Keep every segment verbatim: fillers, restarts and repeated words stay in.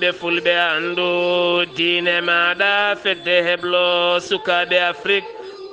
Ɓe fulɓe anndu diine maaɗa, fedde heblo sukaaɓe Afrik.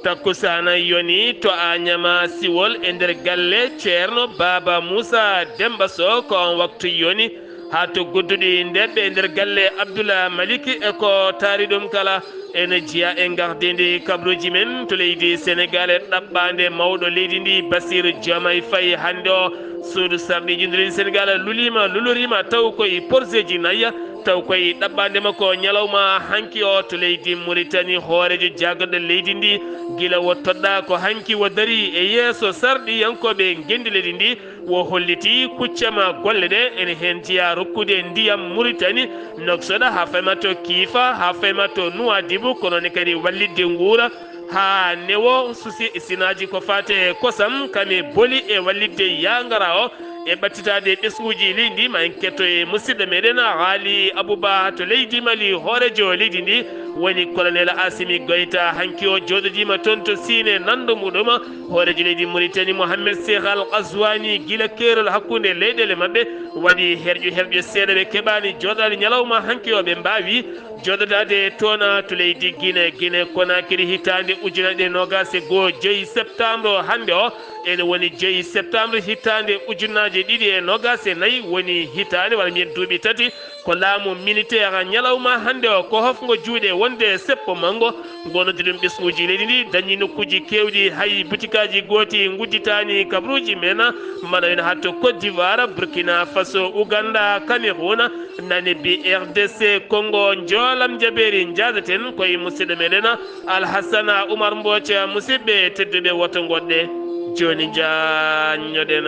Takkusaana yoni to Añama Siwol e nder galle Ceerno Baaba Muusa Demba Soh, ko on waktu yoni. Haa to Gudduɗi Ndeɓɓe e nder galle Abdullah Maliki e ko taari ɗum kala. Ene jeyaa e ngardiindi kabruuji men to leydi Senegaal e ɗaɓɓaande mawɗo leydi ndi, Bassirou Diomaye Faye. Hannde o, suudu sarɗiiji nder leydi Senegaal luliima, luloriima taw koye porseeji nayi, taw koye ɗaɓɓaande makko ñalawma hanki o to leydi Muritani. Hooreejo jaagarɗo leydi ndi, gila wo toɗɗaa ko hanki wo darii e yeeso sarɗiyankooɓe ngenndi leydi ndi. Wo holliti kuccama golle ɗe, ene heen jeyaa rokkude ndiyam Muritani, Noksoɗa, haa fayma to Kiifa, haa fayma to Nuwaadibu, kono ne kadi wallitde nguura haa newo susi sinaaji ko faati e kosam, kam e boli e wallitde yaangara o e ɓattitaade ɓesnguuji leydi ndi. Ma en ketto e musidɗo meɗen Haali Abuba to leydi Mali, hooreejo leydi ndi woni Colonel Asimi Goyta. Hanki o jooɗodiima toon to Siine, nanndo muɗum hooreejo leydi Muritani Mohamed Cheikh Al Ghazouani, gila keerol hakkunde leyɗeele maɓɓe waɗi herƴo herƴo seeɗa, ɓe keɓaani jooɗaade ñalawma hanki o, ɓe mbaawi jooɗodaade toon to leydi Gine. Gine Konakiri, hitaande ujunnaje ɗiɗi e noogaas e goo, joyi septembre hannde o, ene woni joyi septembre hitaande ujunnaaje ɗiɗi e noogaas e nayi, woni hitaande walla mbiyen duuɓi tati ko laamu militaire. Ñalawma hannde o ko hofngo juuɗe wonde seppo manngo. Ngonodi ɗum ɓesnguuji leydi ndi dañi nokkuuji keewɗi, hay butikaaji gooti ngujjitaani kabruuji men. Mbaɗa en haa to Côte d'Ivoire, Burkina Faso, Ouganda, Cameroun, Namibie, R D C Congo. Njoolam jabeeri, njaajaten koye musidɗo meɗen Alhassana Oumar Mbooca. Musidɓe tedduɓe, woto ngoɗɗe, jooni njaanñoɗen.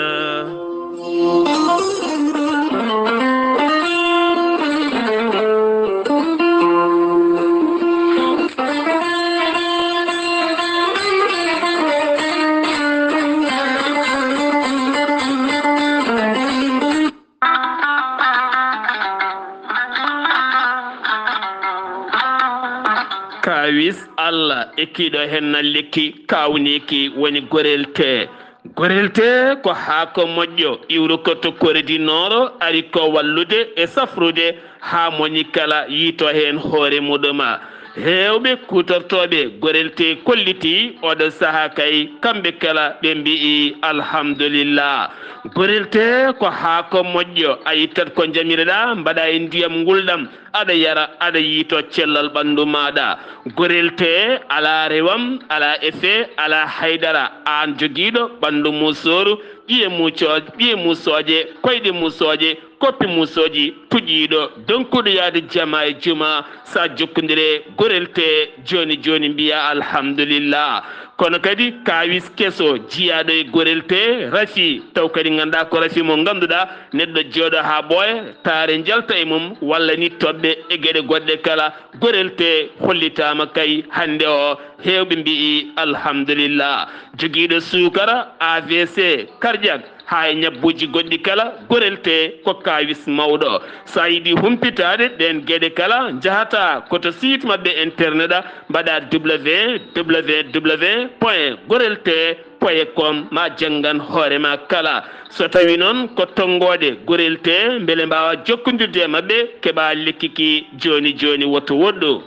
Kaawis Allah ekkiiɗo heen na lekki, kaawniiki woni gorel tee. Gorel tee ko haako moƴƴo, iwruko to Kore di Nooro, ari ko wallude e safrude haa moni kala yiito heen hoore muɗum. Heewɓe kuutortooɓe gorel tee kollitii oɗo sahaa kay, kamɓe kala ɓe mbi'i alhamdulillah. Gorel tee ko haako moƴƴo, a ittat ko njamireɗaa, mbaɗa e ndiyam ngulɗam, aɗa yara, aɗa yiito cellal ɓanndu maaɗa. Gorel tee alaa rewam, alaa effet, alaa haydara. Aan jogiiɗo ɓanndu musooru, ƴiye mucoo-, ƴiye musooje, koyɗe musooje, koppi musooji, puƴiiɗo, donkuɗo yahde jamaa e jumaa, so a jokkondire gorel tee jooni jooni, mbiyaa alhamdulillah. Kono kadi kaawis keso jiyaaɗo e gorel tee rafi, taw kadi nganndaa ko rafi mo ngannduɗaa, neɗɗo jooɗo haa ɓooya, taare njalta e mum, walla ni toɓɓe e geɗe goɗɗe kala, gorel tee hollitaama kay hannde o, heewɓe mbi'i alhamdulillah. Jogiiɗo suukara, A V C, cardiaque, haa e ñabbuuji goɗɗi kala, gorel tee ko kaawis mawɗo. So a yiɗi humpitaade ɗeen geɗe kala, njahataa ko to site maɓɓe internet a, mbaɗa W W W point gorel tee point com, ma janngan hoore ma kala. So tawii noon ko tonngoode gorel tee, mbele mbaawa jokkondirde e maɓɓe, keɓa lekki ki jooni jooni, woto woɗɗu.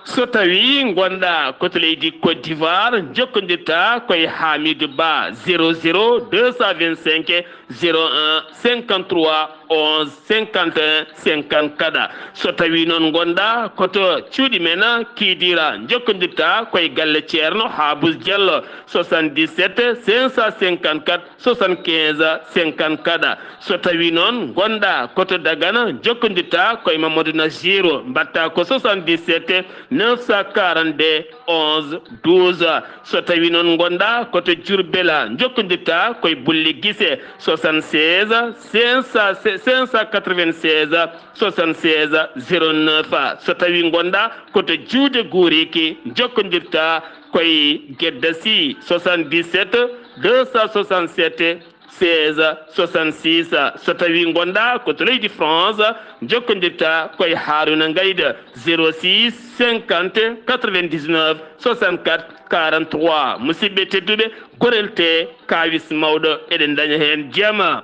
So tawii ngonɗaa ko to leydi Côte d'Ivoire, njokkondirtaa koye Hamidou Ba, zéro zéro deux cent vingt-cinq zéro un cinquante-trois onze cinquante et un cinquante-quatre. So tawii noon ngonɗaa ko to cuuɗi men Kidira, njokkondirtaa koye galle Ceerno Habous Diallo, soixante-dix-sept cinq cent cinquante-quatre soixante-quinze cinquante-quatre. So tawii noon ngonɗaa ko to Dagana, njokkondirtaa koye Mamadou Najiru, mbaɗtaa ko soixante-dix-sept neuf cent quarante-deux onze douze. So tawii noon ngonɗaa ko to Diourbel, njokkondirtaa koye Bulli Gise, soixante-seize cinq cent, cinq cent quatre-vingt-seize soixante-seize zéro neuf. So tawii ngonɗaa ko to Juude Guuriki, njokkondirtaa koye Gedda Sy, soixante-dix-sept deux cent soixante-sept seize soixante-six. So tawii ngonɗaa ko to leydi France, njokkondirtaa koye Haaruna Ngayda, zéro six cinquante quatre-vingt-dix-neuf soixante-quatre quarante-trois. Musidɓe tedduɓe, gorel tee kaawis mawɗo, eɗen ndaña heen jama.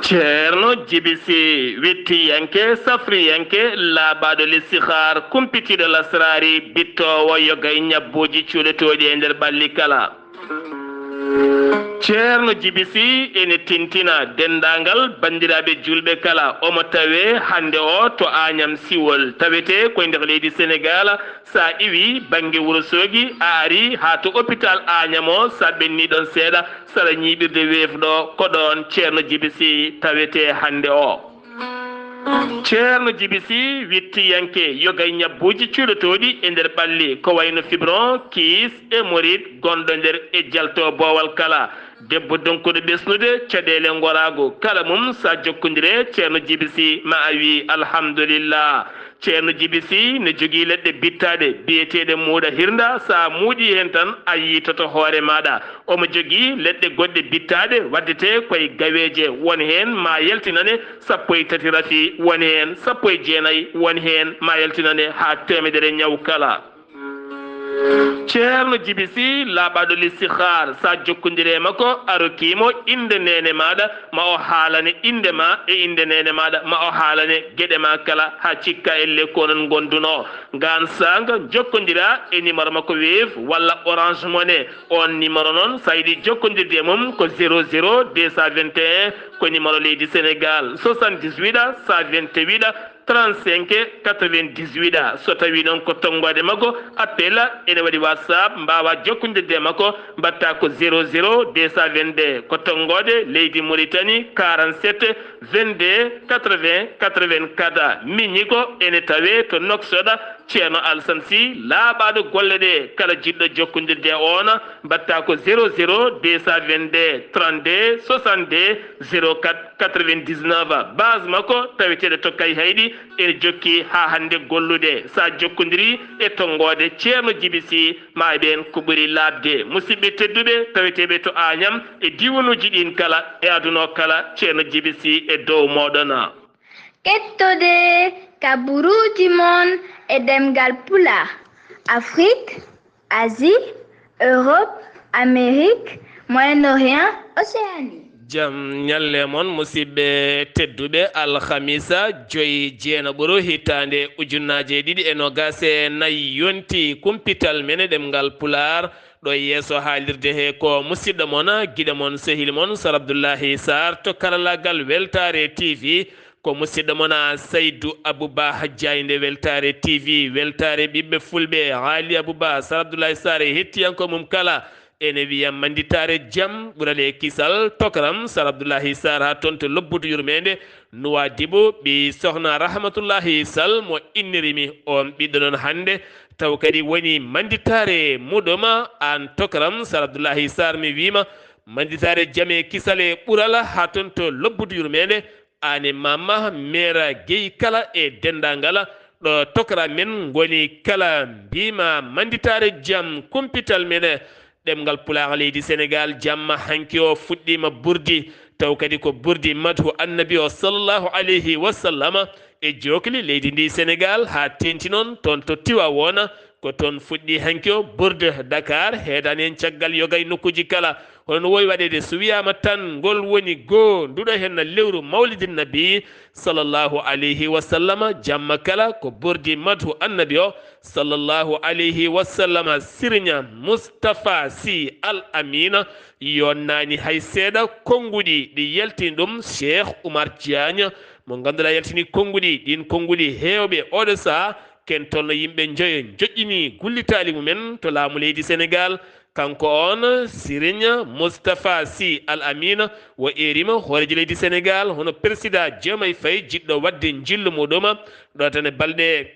Ceerno Jibi Sih, wittiyanke, safriyanke, laaɓaaɗo listihaar, kumpitiiɗo lasraari, bittoowo yoga e ñabbuuji cuuɗotooɗi e nder ɓalli kala. Ceerno Jibi Sih ene tintina denndaangal banndiraaɓe juulɓe kala. Omo tawee hannde o to Aañam Siwol, tawetee ko e nder leydi Senegaal. So a iwii bannge Wuro Soogi, a arii haa to opitaal Aañam o, so a ɓennii ɗoon seeɗa, sara ñiiɓirde weefɗo, ko ɗoon Ceerno Jibi Sih tawetee hannde o. Ceerno Jibi Sih, wittiyanke yoga e ñabbuuji cuuɗotooɗi e nder ɓalli, ko wayno fibron, kiis, hémorroïde, gonɗo nder e jalto boowal kala. Debbo donkuɗo ɓesnude, caɗeele ngoraago kala mum, so a jokkondire Ceerno Jibi Sih, ma a wii alhamdulillah. Ceerno Jibi Sih ne jogii leɗɗe bittaaɗe biyeteeɗe muuɗa hirnda. So a muuɗii heen tan, a yiitoto hoore maaɗa. Omo jogii leɗɗe goɗɗe bittaaɗe, waddetee ko e gaweeje, won heen ma yaltinane sappo e tati rafi, won heen sappo e jeenayi, won heen ma yaltinane haa teemedere ñaw kala. Ceerno Jibi Sih, laaɓaaɗo listihaar, so a jokkondire e makko, a rokkii mo innde neene maaɗa, ma o haalane innde ma e innde neene maaɗa, ma o haalane geɗe ma kala, haa cikka elle ko onon ngondunoo. Ngaan saanga, jokkondiraa e numéro makko Wave walla Orange Money. Oon numéro noon, so a yiɗi jokkondirde e mum, ko zéro zéro deux cent vingt et un, ko numéro leydi Senegaal, soixante-dix-huit cent vingt-huit trente-cinq quatre-vingt-dix-huit. So tawii noon ko tonngoode makko, appel, ene waɗi WhatsApp, mbaawaa jokkondirde e makko, mbaɗtaa ko zéro zéro deux cent vingt-deux, ko tonngoode leydi Mauritanie, quarante-sept vingt-deux quatre-vingts quatre-vingt-quatre. Miñi ko ene tawee to Nouakchott, Ceerno Alsan Sih, laaɓaaɗo golle ɗe, kala jiɗɗo jokkondirde e oon, mbaɗtaa ko zéro zéro deux cent vingt-deux trente-deux soixante-deux zéro quatre quatre-vingt-dix-neuf. Base makko taweteeɗo to Kayhayɗi, ene jokki haa hannde gollude. So a jokkondirii e tonngoode Ceerno Jibi Sih, ma a heɓ heen ko ɓuri laaɓde. Musidɓe tedduɓe, taweteeɓe to Aañam e diiwanuuji ɗiin kala e aduna o kala, Ceerno Jibi Sih e dow mooɗon. Kettode ka buruuji mon e ɗemngal Pulaar, Afrik, Asie, Europe, Amérique, Moyen-Orient, Océanie. Jam ñalle mon, musidɓe tedduɓe. Alhamisa, joyi jeenaɓuru hitaande ujunnaaje ɗiɗi e noogaas e nayi yonti, kumpital men e ɗemngal Pulaar ɗo yeeso haalirde he ko musidɗo mon, giɗo mon, sehil mon, Sar Abdullahi Sarr to karallaagal Weltaare T V. Ko musidɗo mon, a, Saydu Abuba Jaaynde, Weltaare T V, weltaare ɓiɓɓe fulɓe, Haali Abuba, Sar Abdullahi Sarr e hettiyankooɓe mum kala, ene wiya mannditaare jam, ɓural e kisal, tokram, Sar Abdullahi Sarr haa toon to Lobbudu Yurmeende, Nuwaadibu, ɓii sohna Rahmatullahi Sall mo innirimi, oon ɓiɗɗo noon hannde, taw kadi woni mannditaare muɗum, aan tokram, Sar Abdullahi Sarr mi wiima, mannditaare jam e kisal e ɓural haa toon to Lobbudu Yurmeende, Aane Mama, Meera Gey kala e denndaangal ɗo tokra men ngoni kala, mbiima mannditaare jam kumpital men. Ɗemngal Pulaar leydi Senegaal, jamma hanki o fuɗɗiima burdi, taw kadi ko burdi madhu Annabi o sallallahu alayhi wa sallam e jookli leydi ndi Senegaal haa teeŋti noon toon to Tiwaawoon. Ko toon fuɗɗii hanki o, Burda Dakar, heedani en caggal yoga e nokkuuji kala. Hono no wowi waɗeede so wiyaama tan ngol woni goo, nduɗo heen lewru Mawlidin Nabi, sallallahu alayhi wa sallam, jamma kala ko burdi madhu Annabi o, sallallahu alayhi wa sallam, Siriña Mustafa Sy Al Amina, yonnaani hay seeɗa konnguɗi ɗi yaltini ɗum Cheikh Oumar Diagne, mo ngannduɗaa yaltini konnguɗi, ɗiin konnguɗi heewɓe oɗo sahaa, ken tolno yimɓe njoyo njoƴƴini gullitaali mumen to laamu leydi Senegaal. Kanko oon, Siriñ Mustapha Sy Al Amina, o eerima hooreejo leydi Senegaal, hono Persidaa Diomaye Faye, jiɗɗo waɗde njillu muɗum ɗo tan e balɗe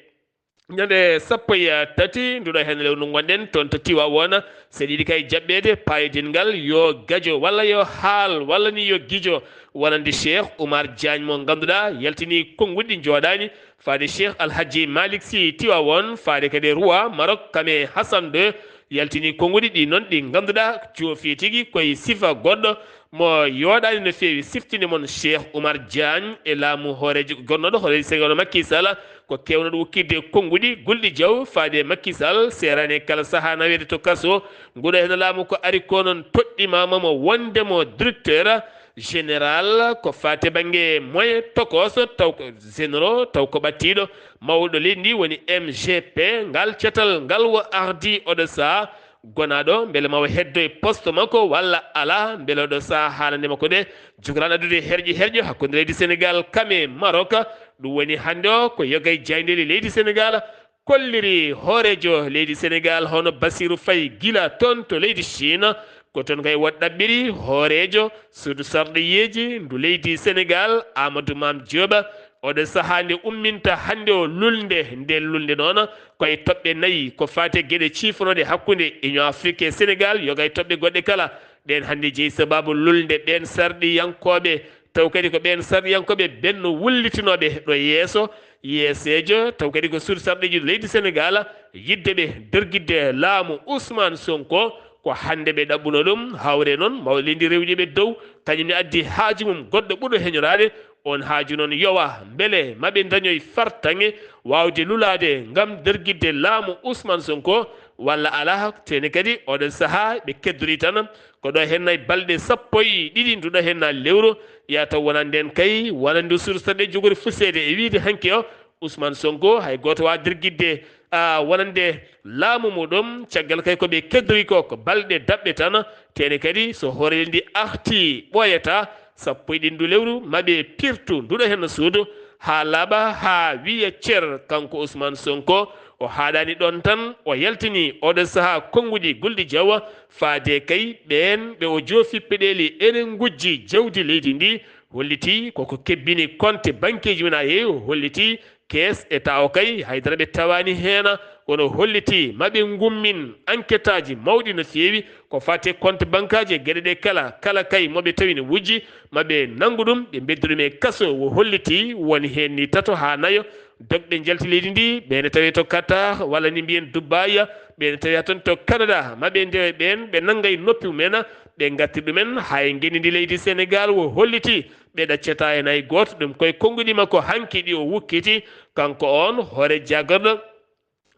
ñande sappo e tati nduɗo heen lewru ndu ngonɗen toon to Tiwaawoon. Seeɗa yiɗi kay jaɓɓeede paayodingal, yo gajo walla yo haal walla ni yo gijo wonande Cheikh Oumar Diagne mo ngannduɗaa yaltini konnguɗi njooɗaani, faade Cheikh Al Hadji Malick Sy Tiwaawoon, faade kadi roi Maroc Kame Hassan deux, yaltini konnguɗi ɗi noon ɗi ngannduɗaa joofi tigi koye sifa goɗɗo mo yooɗaani no feewi. Siftinde mon Cheikh Oumar Diagne e laamu hooreejo, gonnooɗo hooreejo Senegaal Macky Sall, ko keewnoɗo ukkitde konnguɗi gulɗi jaw faade Macky Sall, seeraani e kala sahaa naweede to kaso. Nguɗo heen laamu ko ari ko noon toɗɗimaama mo wonde mo directeur Général ko faate bannge moyen tokos, taw ko généraux, taw ko ɓattiiɗo mawɗo leydi ndi woni M G P. Ngal catal ngal wo ardi oɗo saha gonaaɗo mbele mawo heddo e poste makko walla ala, mbele oɗo saha haalande makko nde jogoran addude herƴe herƴe hakkunde leydi Sénégal kame Maroc. Ɗum woni hannde o ko yogay jayndeli leydi Sénégal kolliri hooreejo leydi Sénégal hono Bassirou Faye gila toon to leydi Chine. Ko toon kay wot ɗaɓɓiri hooreejo suudu sarɗiyeeji ndu leydi Sénégal, Amadou Mame Diop. Oɗo sahaa nde umminta hannde o lulnde, nden lulnde noon ko e toɓɓe nayi ko faati e geɗe ciifonooɗe hakkunde Union Afrique e Sénégal, yoga e toɓɓe goɗɗe kala. Ɗeen hannde jeyi sabaabu lulnde ɓeen sarɗiyankooɓe, taw kadi ko ɓeen sarɗiyankooɓe ɓeen no wullitinooɓe ɗo yeeso. Yeeseejo taw kadi ko suudu sarɗiiji leydi Sénégal, yiɗde ɓe dergidde laamu Ousmane Sonko. Ko hannde ɓe ɗaɓɓuno ɗum, hawre noon mawɗo leydi rewji ɓe dow, kañum ne addi haaju mum goɗɗo ɓurɗo heñoraade. On haaju noon yowa mbele ma ɓe ndañoy fartaŋŋe waawde lulaade ngam dergidde laamu Ousmane Sonko walla alaa. Teene kadi oɗon sahaa ɓe keddori tan ko ɗo heen nayi balɗe sappo e ɗiɗi nduɗo heen na lewru. Yaa taw wonande en kay wonande suudu sarɗe jogori fuseede e wiyde hanki o Ousmane Sonko hay gooto waawa dergidde, a, wonande laamu muɗum. Caggal kay ko ɓe keddori ko, ko balɗe daɓɓe tan. Teene kadi so hoore ndi arti ɓooyata, sappo e ɗiɗi ndu lewru ma ɓe pirtu nduɗo heen suudu haa laaɓa, haa wiya cer. Kanko Ousmane Sonko o haaɗaani ɗoon tan, o yaltini oɗo sahaa konnguɗi Gulde Jaw, faade kay ɓeen ɓe o joofi peɗeeli ene ngujji jawdi leydi ndi, holliti koko kebbini konte bankeeji men, a yeeyi, o holliti kees État o kay, haydara ɓe tawaani heen. Kono holliti ma ɓe ngummin enquêtaaji mawɗi no feewi ko faati e compte bankaaji e geɗe ɗe kala, kala kay mo ɓe tawi ne wujji, ma ɓe nanngu ɗum, ɓe mbedda ɗum e kaso. O holliti woni heen ni tato haa nayo dogɓe njalti leydi ndi, ɓe ne tawee to Qatar, walla ni mbiyen Dubaï, ɓe ne tawee toon to Canada, ma ɓe ndewe ɓeen, ɓe nannga e noppi mumen, ɓe ngattir ɗumen haa e ngenndi ndi leydi Sénégal. O holliti ɓe ɗaccata heen hay gooto, ɗum koye konnguɗi makko hanki ɗi o wukkiti, kanko oon hoore jaagorɗo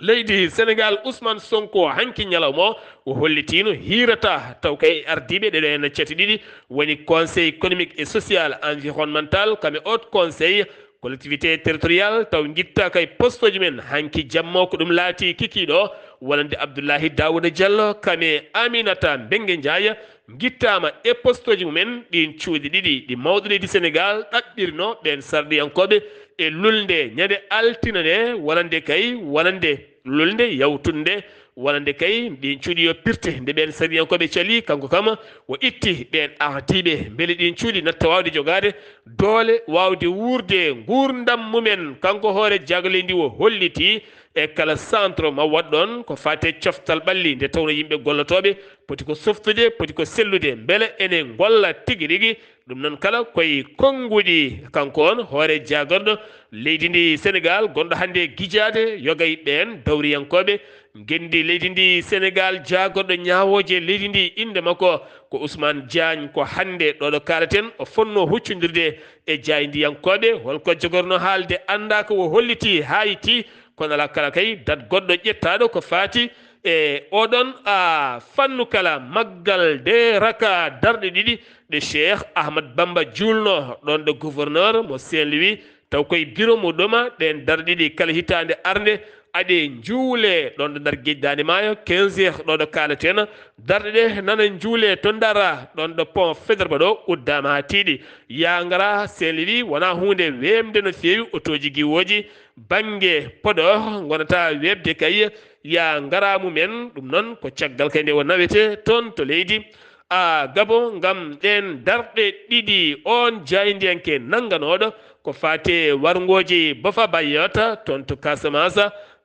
leydi Sénégal, Ousmane Sonko, hanki ñalawma o, o hollitiino hiirata taw kay ardiiɓe ɗeɗo heen cate ɗiɗi woni Conseil économique et social environnemental, kame Haut Conseil collectivité territoriale, taw ngitta kay postooji men hanki jamma o. Ko ɗum laati kikiiɗo wonande Abdoulaye Daouda Diallo, kame Aminata Mbengue Ndiaye, ngittaama e postooji mumen ɗiin cuuɗi ɗiɗi ɗi mawɗo leydi Sénégal ɗaɓɓirno ɓeen sarɗiyankooɓe e lulnde ñande altine nde, wonande kay, wonande lulnde yawtunde, wonande kay ɗiin cuuɗi yo pirte. Nde ɓeen sarɗiyankooɓe calii, kanko kam o itti ɓeen ardiiɓe mbele ɗiin cuuɗi natta waawde jogaade doole, waawde wuurde nguurndam mumen. Kanko hoore jaagorɗo leydi o holliti e kala centre ma waɗ ɗoon ko faati e coftal ɓalli, nde tawnoo yimɓe gollotooɓe poti ko softude, poti ko sellude, mbele ene ngolla tigi rigi. Ɗum noon kala koye konnguɗi kanko oon hoore jaagorɗo leydi ndi Sénégal, gonɗo hannde e gijaade yoga e ɓeen dawriyankooɓe ngenndi leydi ndi Sénégal, jaagorɗo ñaawooje leydi ndi, innde makko ko Ousmane Diagne. Ko hannde ɗo ɗo kaalaten o fotnoo huccondirde e jaayndiyankooɓe. Hol ko jogorno haalde anndaa ko o holliti haa itti, kono alaa kala kay dat goɗɗo ƴettaaɗo ko faati e oɗon, a, fannu kala. Maggal de raka darɗe ɗiɗi ɗe Cheikh Ahmad Bamba juulno ɗoon ɗo gouverneur mo Saint-Louis, taw koye bureau mo ɗoma ɗeen darɗe ɗiɗi kala hitaande arnde aɗe njuule ɗoon ɗo ndar geƴdaande maayo quinze heures ɗo ɗo kaalaten. Darɗe ɗe nana njuule to ndara ɗoon ɗo pont Faidherbe ɗo uddaama haa tiiɗi. Yaa ngara Saint-Louis wonaa huunde weemde no feewi, otooji giwooji bannge Podor ngonata weeɓde kay, yaa ngara mumen. Ɗum noon ko caggal kay nde o nawete toon to leydi, a, Gabon ngam ɗeen darɗe ɗiɗi. Oon jaayndiyanke nannganooɗo ko faati e warngooji Bofa Bayotte toon to Casamance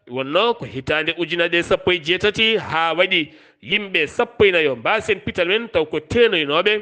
wonnoo ko hitaande ujunaaje sappo e jeetati haa waɗi yimɓe sappo e nayo mbaasen pital men taw ko teenoynooɓe.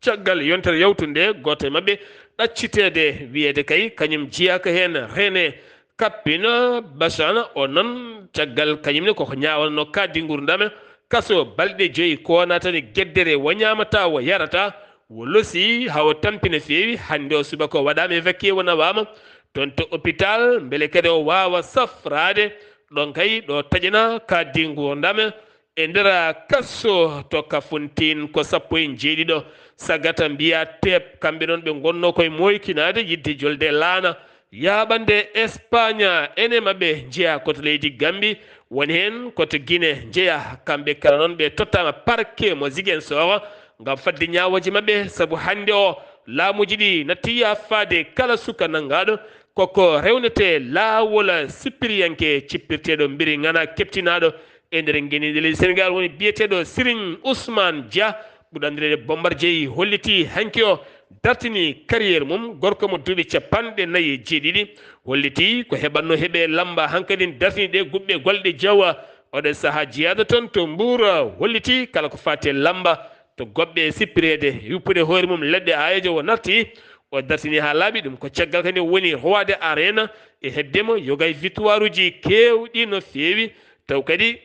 Caggal yontere yawtunde, gooto e maɓɓe ɗacciteede, wiyeede kay kañum jiyaaka heen, René Kapina Bachana, o noon caggal kañum ne koko ñaawanno kaaɗdi nguurndam, kaso balɗe joyi, ko wonaa tan e geddere, wo ñaamata, wo yarata, wo losi, haa o tampi no feewi. Hannde o subaka o waɗaama évacué, o nawaama toon to hôpital, mbele kadi o waawa safraade ɗoon kay ɗo taƴana kaaɗdi nguurndam. E nder kaso to Kafountine ko sappo e jeeɗiɗo Sagata mbiya teep, kamɓe noon ɓe ngonnoo koye mooykinaade yiɗde jolde laana. Yaaɓande Espagne, ene maɓɓe njeyaa koto leydi Gambi, woni heen koto Gine njeyaa. Kamɓe kala noon ɓe tottaama parquet mo Ziguinchor ngam fadde ñaawooje maɓɓe, sabu hannde o laamuuji ɗi natti yaafaade kala suka nanngaaɗo koko rewnetee laawol sippiriyanke cippirteeɗo mbiri ŋana keɓtinaaɗo e nder ngeniinde leydi Senegaal woni biyeteeɗo Serigne Ousmane Dia, ɓurɗo anndireede Bombardier, hollitii hanki o dartini carrière mum, gorko mo duuɓi capanɗe nayi e jeeɗiɗi, hollitii ko heɓatno heɓe lamba hankadin dartini ɗe guɓɓe golle ɗe jawa. Oɗo sahaa jeyaaɗo toon to Mbuur hollitii kala ko faati e lamba to goɓɓe e sippireede, yuppude hoore mum leɗɗe aayeejo o narti, o dartini haa laaɓi. Ɗum ko caggal kadi woni Roi de Arena e heɓde mo yoga e victoire uji keewɗi no feewi, taw kadi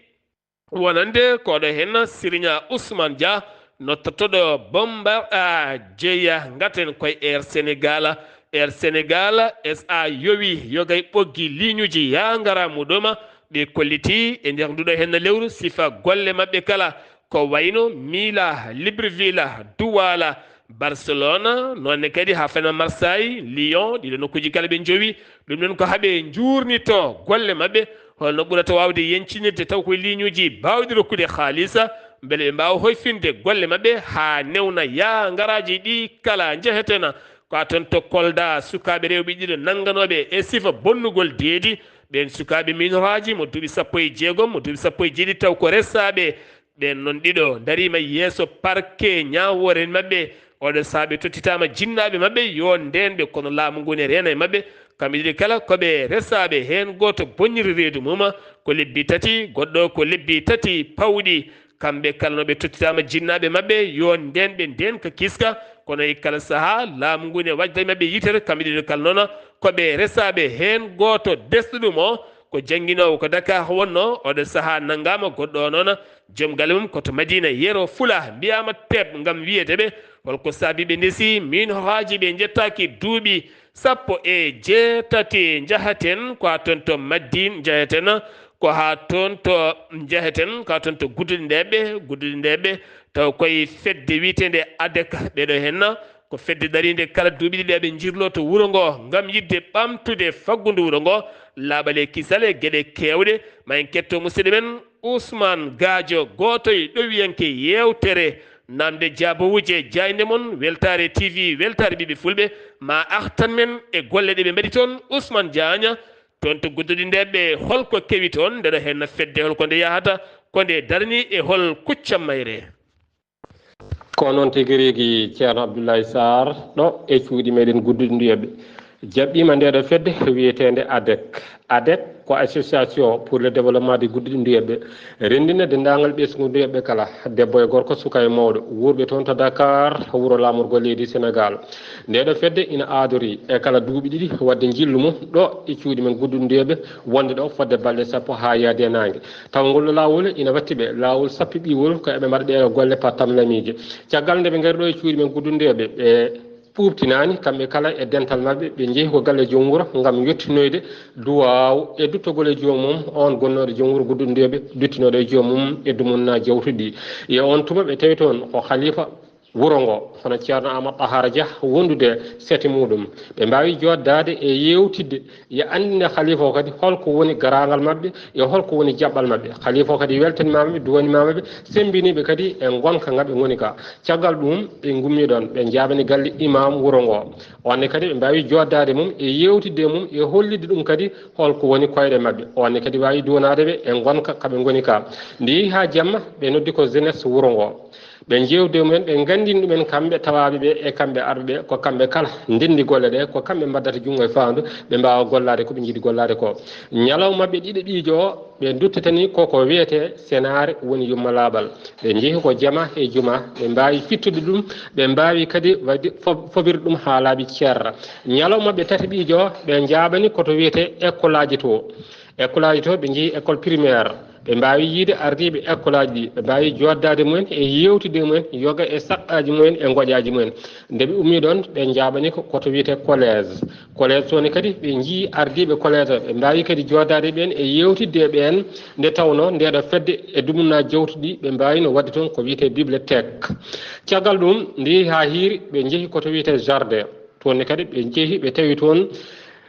wonande ko ɗo heen Siriña Ousmane Dia nottotoɗo Bomba a jeya ngaten koye Air Sénégal. Air Sénégal S A yowi yogay ɓoggi liiñuji yaa ngara muɗoma ɓe kolliti e nder nduɗo heen lewru sifa golle maɓɓe kala ko wayno Mila, Libreville, Douala, Barcelona, noonne kadi haa fena Marseille, Lyon, ɗiɗo nokkuuji kala ɓe njowi. Ɗum ɗon ko haɓe njuurnito golle maɓɓe, holno ɓurata waawde yencinirde taw koye liiñuuji baawɗi rokkude haalisa, mbele ɓe mbaawa hoyfinde golle maɓɓe haa newna yaa ngaraaji ɗi kala njehetena. Ko a toon to Kolda, sukaaɓe rewɓe ɗiɗo nannganooɓe e sifa bonnugol deedi, ɓeen sukaaɓe minoraaji, mo duuɓi sappo e jeegom, mo duuɓi sappo e jeeɗiɗi, taw ko resaaɓe. Ɓeen noon ɗiɗo ndariima yeeso parquet ñaawoore maɓɓe. Oɗo sahaa ɓe tottitaama jinnaaɓe maɓɓe yo ndeen ɓe, kono laamu ngu ne reena e maɓɓe. Kamɓe ɗiɗo kala ko ɓe resaaɓe, heen gooto bonniri reedu mum ko lebbi tati, goɗɗo ko lebbi tati pawɗi. Kamɓe kala no ɓe tottitaama jinnaaɓe maɓɓe yo ndeen ɓe ndeen ka kiska, kono e kala sahaa laamu ngu ne wajda e maɓɓe yitere. Kamɓe ɗiɗo kala noon ko ɓe resaaɓe, heen gooto desɗo ɗum o ko jannginoowo ko Dakar wonnoo, oɗo sahaa nanngaama, goɗɗo o noon joom galle mum ko to Madina Yero Fula. Mbiyaama teep ngam wiyete ɓe holko saabi ɓe ndesi miin hooji ɓe njettaaki duuɓi sappo e jeetati. Njahaten ko haa toon to Madina, njahaten ko haa toon to, njahaten ko haa toon to Gudduɗi Ndeeɓe, Gudduɗi Ndeeɓe taw koye fedde wiyeteende adek ɓeɗo henna. Ko fedde dariinde kala duuɓi ɗiɗi aɓe njirlo to wuro ngo ngam yiɗde ɓamtude faggudu wuro ngo, laaɓal e kisal e geɗe keewɗe. Ma en ketto musidɗo men Ousmane Gadio, gooto e ɗowiyanke yeewtere Namde Jaabawuje, jaaynde mon Weltaare T V, Weltaare Ɓiɓɓe Fulɓe. Ma artan men e golle ɗe ɓe mbaɗi toon. Ousmane Diagne, toon to Gudduɗi Ndeeɓe, holko kewi toon? Ndeɗo heen fedde, holko nde yahata? Ko nde darni e hol kuccam mayre? Ko noon tigi rigi, Ceerno Abdoulaye Sarr, ɗo e cuuɗi meɗen Gudduɗi Ndeeɓe. Jaɓɓiima ndeɗo fedde wiyeteende adek. Adek ko Association pour le Développement de Gudduɗi Ndeeɓe. Renndina denndaangal ɓesngu Ndeeɓe kala, debbo e gorko, suka e mawɗo, wuurɓe toon to Dakar, wuro laamorgo leydi Senegaal. Ndeɗo fedde ina aadori e kala duuɓi ɗiɗi waɗde njillu mum ɗo e cuuɗi men Gudduɗi Ndeeɓe, wonde ɗo fodde balɗe sappo haa yaade e naange. Taw ngol laawol ina watti ɓe laawol sappiɓiwol ko eɓe mbaɗa ɗee golle pattam lamiije. Caggal nde ɓe ngari ɗo e cuuɗi men Gudduɗi Ndeeɓe, ɓe ɓuuɓtinaani kamɓe kala e dental maɓɓe, ɓe njehi ko galle joom wuro ngam yettinoyde duwaaw e duttogol e joom mum, oon gonnooɗo joom wuro Gudduɗi Ndeeɓe, duttinooɗo e joom mum e dumunna jawtuɗi. E oon tuma ɓe tawi toon ko halifa wuro ngo, hono Ceerno Aamadu Ɗahaara Jah, wondude sete muɗum. Ɓe mbaawi jooɗdaade e yeewtidde, e anndinde halifa o kadi holko woni garaangal maɓɓe e holko woni jaɓɓal maɓɓe. Halifa o kadi weltanimaama ɓe, duwanimaama ɓe, semmbiniiɓe kadi e ngonka nga ɓe ngoni ka. Caggal ɗum, ɓe ngummi ɗoon, ɓe njaabani galle imam wuro ngo. Oon ne kadi ɓe mbaawi jooɗdaade mum e yeewtidde e mum e hollitde ɗum kadi holko woni koyɗe maɓɓe. Oon ne kadi waawi duwanaade ɓe e ngonka ka ɓe ngoni ka. Nde yehi haa jamma, ɓe noddi ko jeunesse wuro ngo. Ɓe njeewdi e mumen, ɓe nganndini ɗumen kamɓe tawaaɓe ɓe e kamɓe arɓe ɓe, ko kamɓe kala ndenndi golle ɗe, ko kamɓe mbaddata junngo e faandu, ɓe mbaawa gollaade ko ɓe njiɗi gollaade ko. Ñalawma maɓɓe ɗiɗaɓiijo o, ɓe nduttitani ko ko wiyetee senaare woni yumma laaɓal. Ɓe njehi ko jama e juma, ɓe mbaawi fittude ɗum, ɓe mbaawi kadi waɗde fo-, fobirde ɗum haa laaɓi ceerra. Ñalawma maɓɓe tataɓiijo o, ɓe njaaɓani ko to wiyetee école aji to. École aji to, ɓe njehi école primaire. Ɓe mbaawi yiyde ardiiɓe école aji ɗi, ɓe mbaawi jooɗdaade mumen e yeewtidde mumen, yoga e saqqaaji mumen e ngoƴaaji mumen. Nde ɓe ummii ɗoon, ɓe njaaɓani ko, ko to wiyetee collège. Kolees toon ne kadi ɓe njii ardiiɓe kolees o, ɓe mbaawi kadi joodaade ɓeen e yeewtidde e ɓeen, nde tawnoo ndeeɗo fedde e dumunna jawtuɗi ɓe mbaawino waɗde toon ko wiyetee bibliothèque. Caggal ɗum nde yehi haa hiiri ɓe njehi ko to wiyetee jardin, toon ne kadi ɓe njehi ɓe tawi toon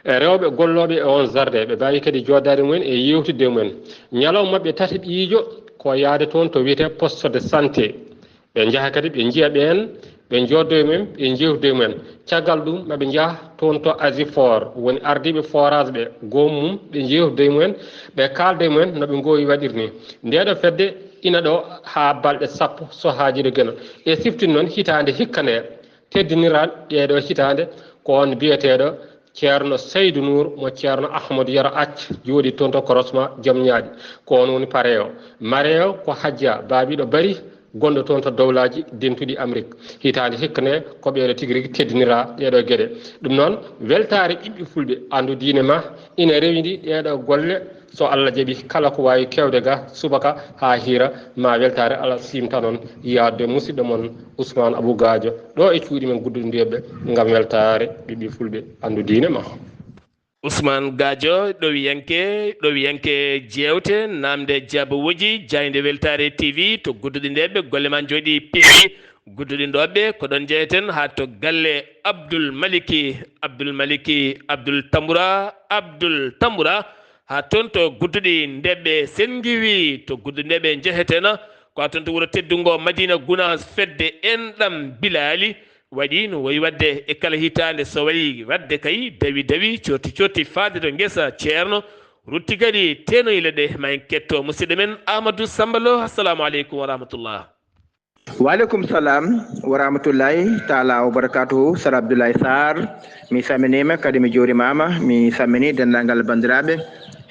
e rewɓe gollooɓe e oon jardin, ɓe mbaawi kadi joodaade mumen e yeewtidde e mumen. Ñalawma maɓɓe tati ɗiijo ko yahde toon to wiyetee poste de santé. Ɓe njaha kadi ɓe njiya ɓeen, ɓe njooddoo e mumen, ɓe njeewtida e mumen. Caggal ɗum maɓe njaha toon to Asifor, woni ardiiɓe forage ɓe, goomu mum, ɓe njeewtida e mumen, ɓe kaalda e mumen no ɓe ngoowi waɗir ni. Ndeeɗo fedde ina ɗo haa balɗe sappo so haajii ɗo geno. E siftin noon hitaande hikka nde teddiniral ɗeeɗo hitaande ko on biyeteeɗo Ceerno Saydu Nuur mo Ceerno Ahmadu Yero Acc jooɗi toon to korosma Jamñaaɗi. Ko on woni pareewo. Mareewo ko Hajja Baabiiɗo Bari gonɗo toon to dowlaaji dentuɗi Amrik. Hitaande hikka nde ko ɓeeɗo tigi rigi teddinira ɗeeɗo geɗe. Ɗum noon weltaare ɓiɓɓe fulɓe anndu diine ma ina rewindi ɗeeɗo golle. So Allah jaɓi kala ko waawi kewde ga subaka haa hiira ma weltaare Allah siimta noon yaadde musidɗo mon Ousmane Abou Gadio ɗo e cuuɗi men gudduɗi ndiyooɓe ngam weltaare ɓiɓɓe fulɓe anndu diine ma. Ousmane Gadio ɗowiyanke ɗowiyanke jeewte namde jaabawooji jaaynde weltaare T V to gudduɗi ndeeɓe golle ma njooɗi peewi gudduɗi ndooɓe ko ɗon jeyeten haa to galle Abdoul Maliki Abdoul Maliki Abdoul Tamboura Abdoul Tamboura haa toon to gudduɗi ndeɓɓe sen ngiwi to gudduɗi ndeɓɓe njehetena ko haa toon to wuro teddungo Madina Gunaas fedde enɗam Bilaali waɗi no woyi waɗde e kala hitaande so wayi waɗde kay dawi dawi cotti cotti faade to ngesa ceerno rutti kadi tenoyi leɗɗe ma en ketto musidɗo men Amadou Samba Lo assalamu aleykum wa rahmatullah. Waaleykum salam wa rahmatullahi taala wa barakatuhu. Sar Abdoulaye Sarr, mi salminiima kadi mi juurimaama, mi salmini denndaangal banndiraaɓe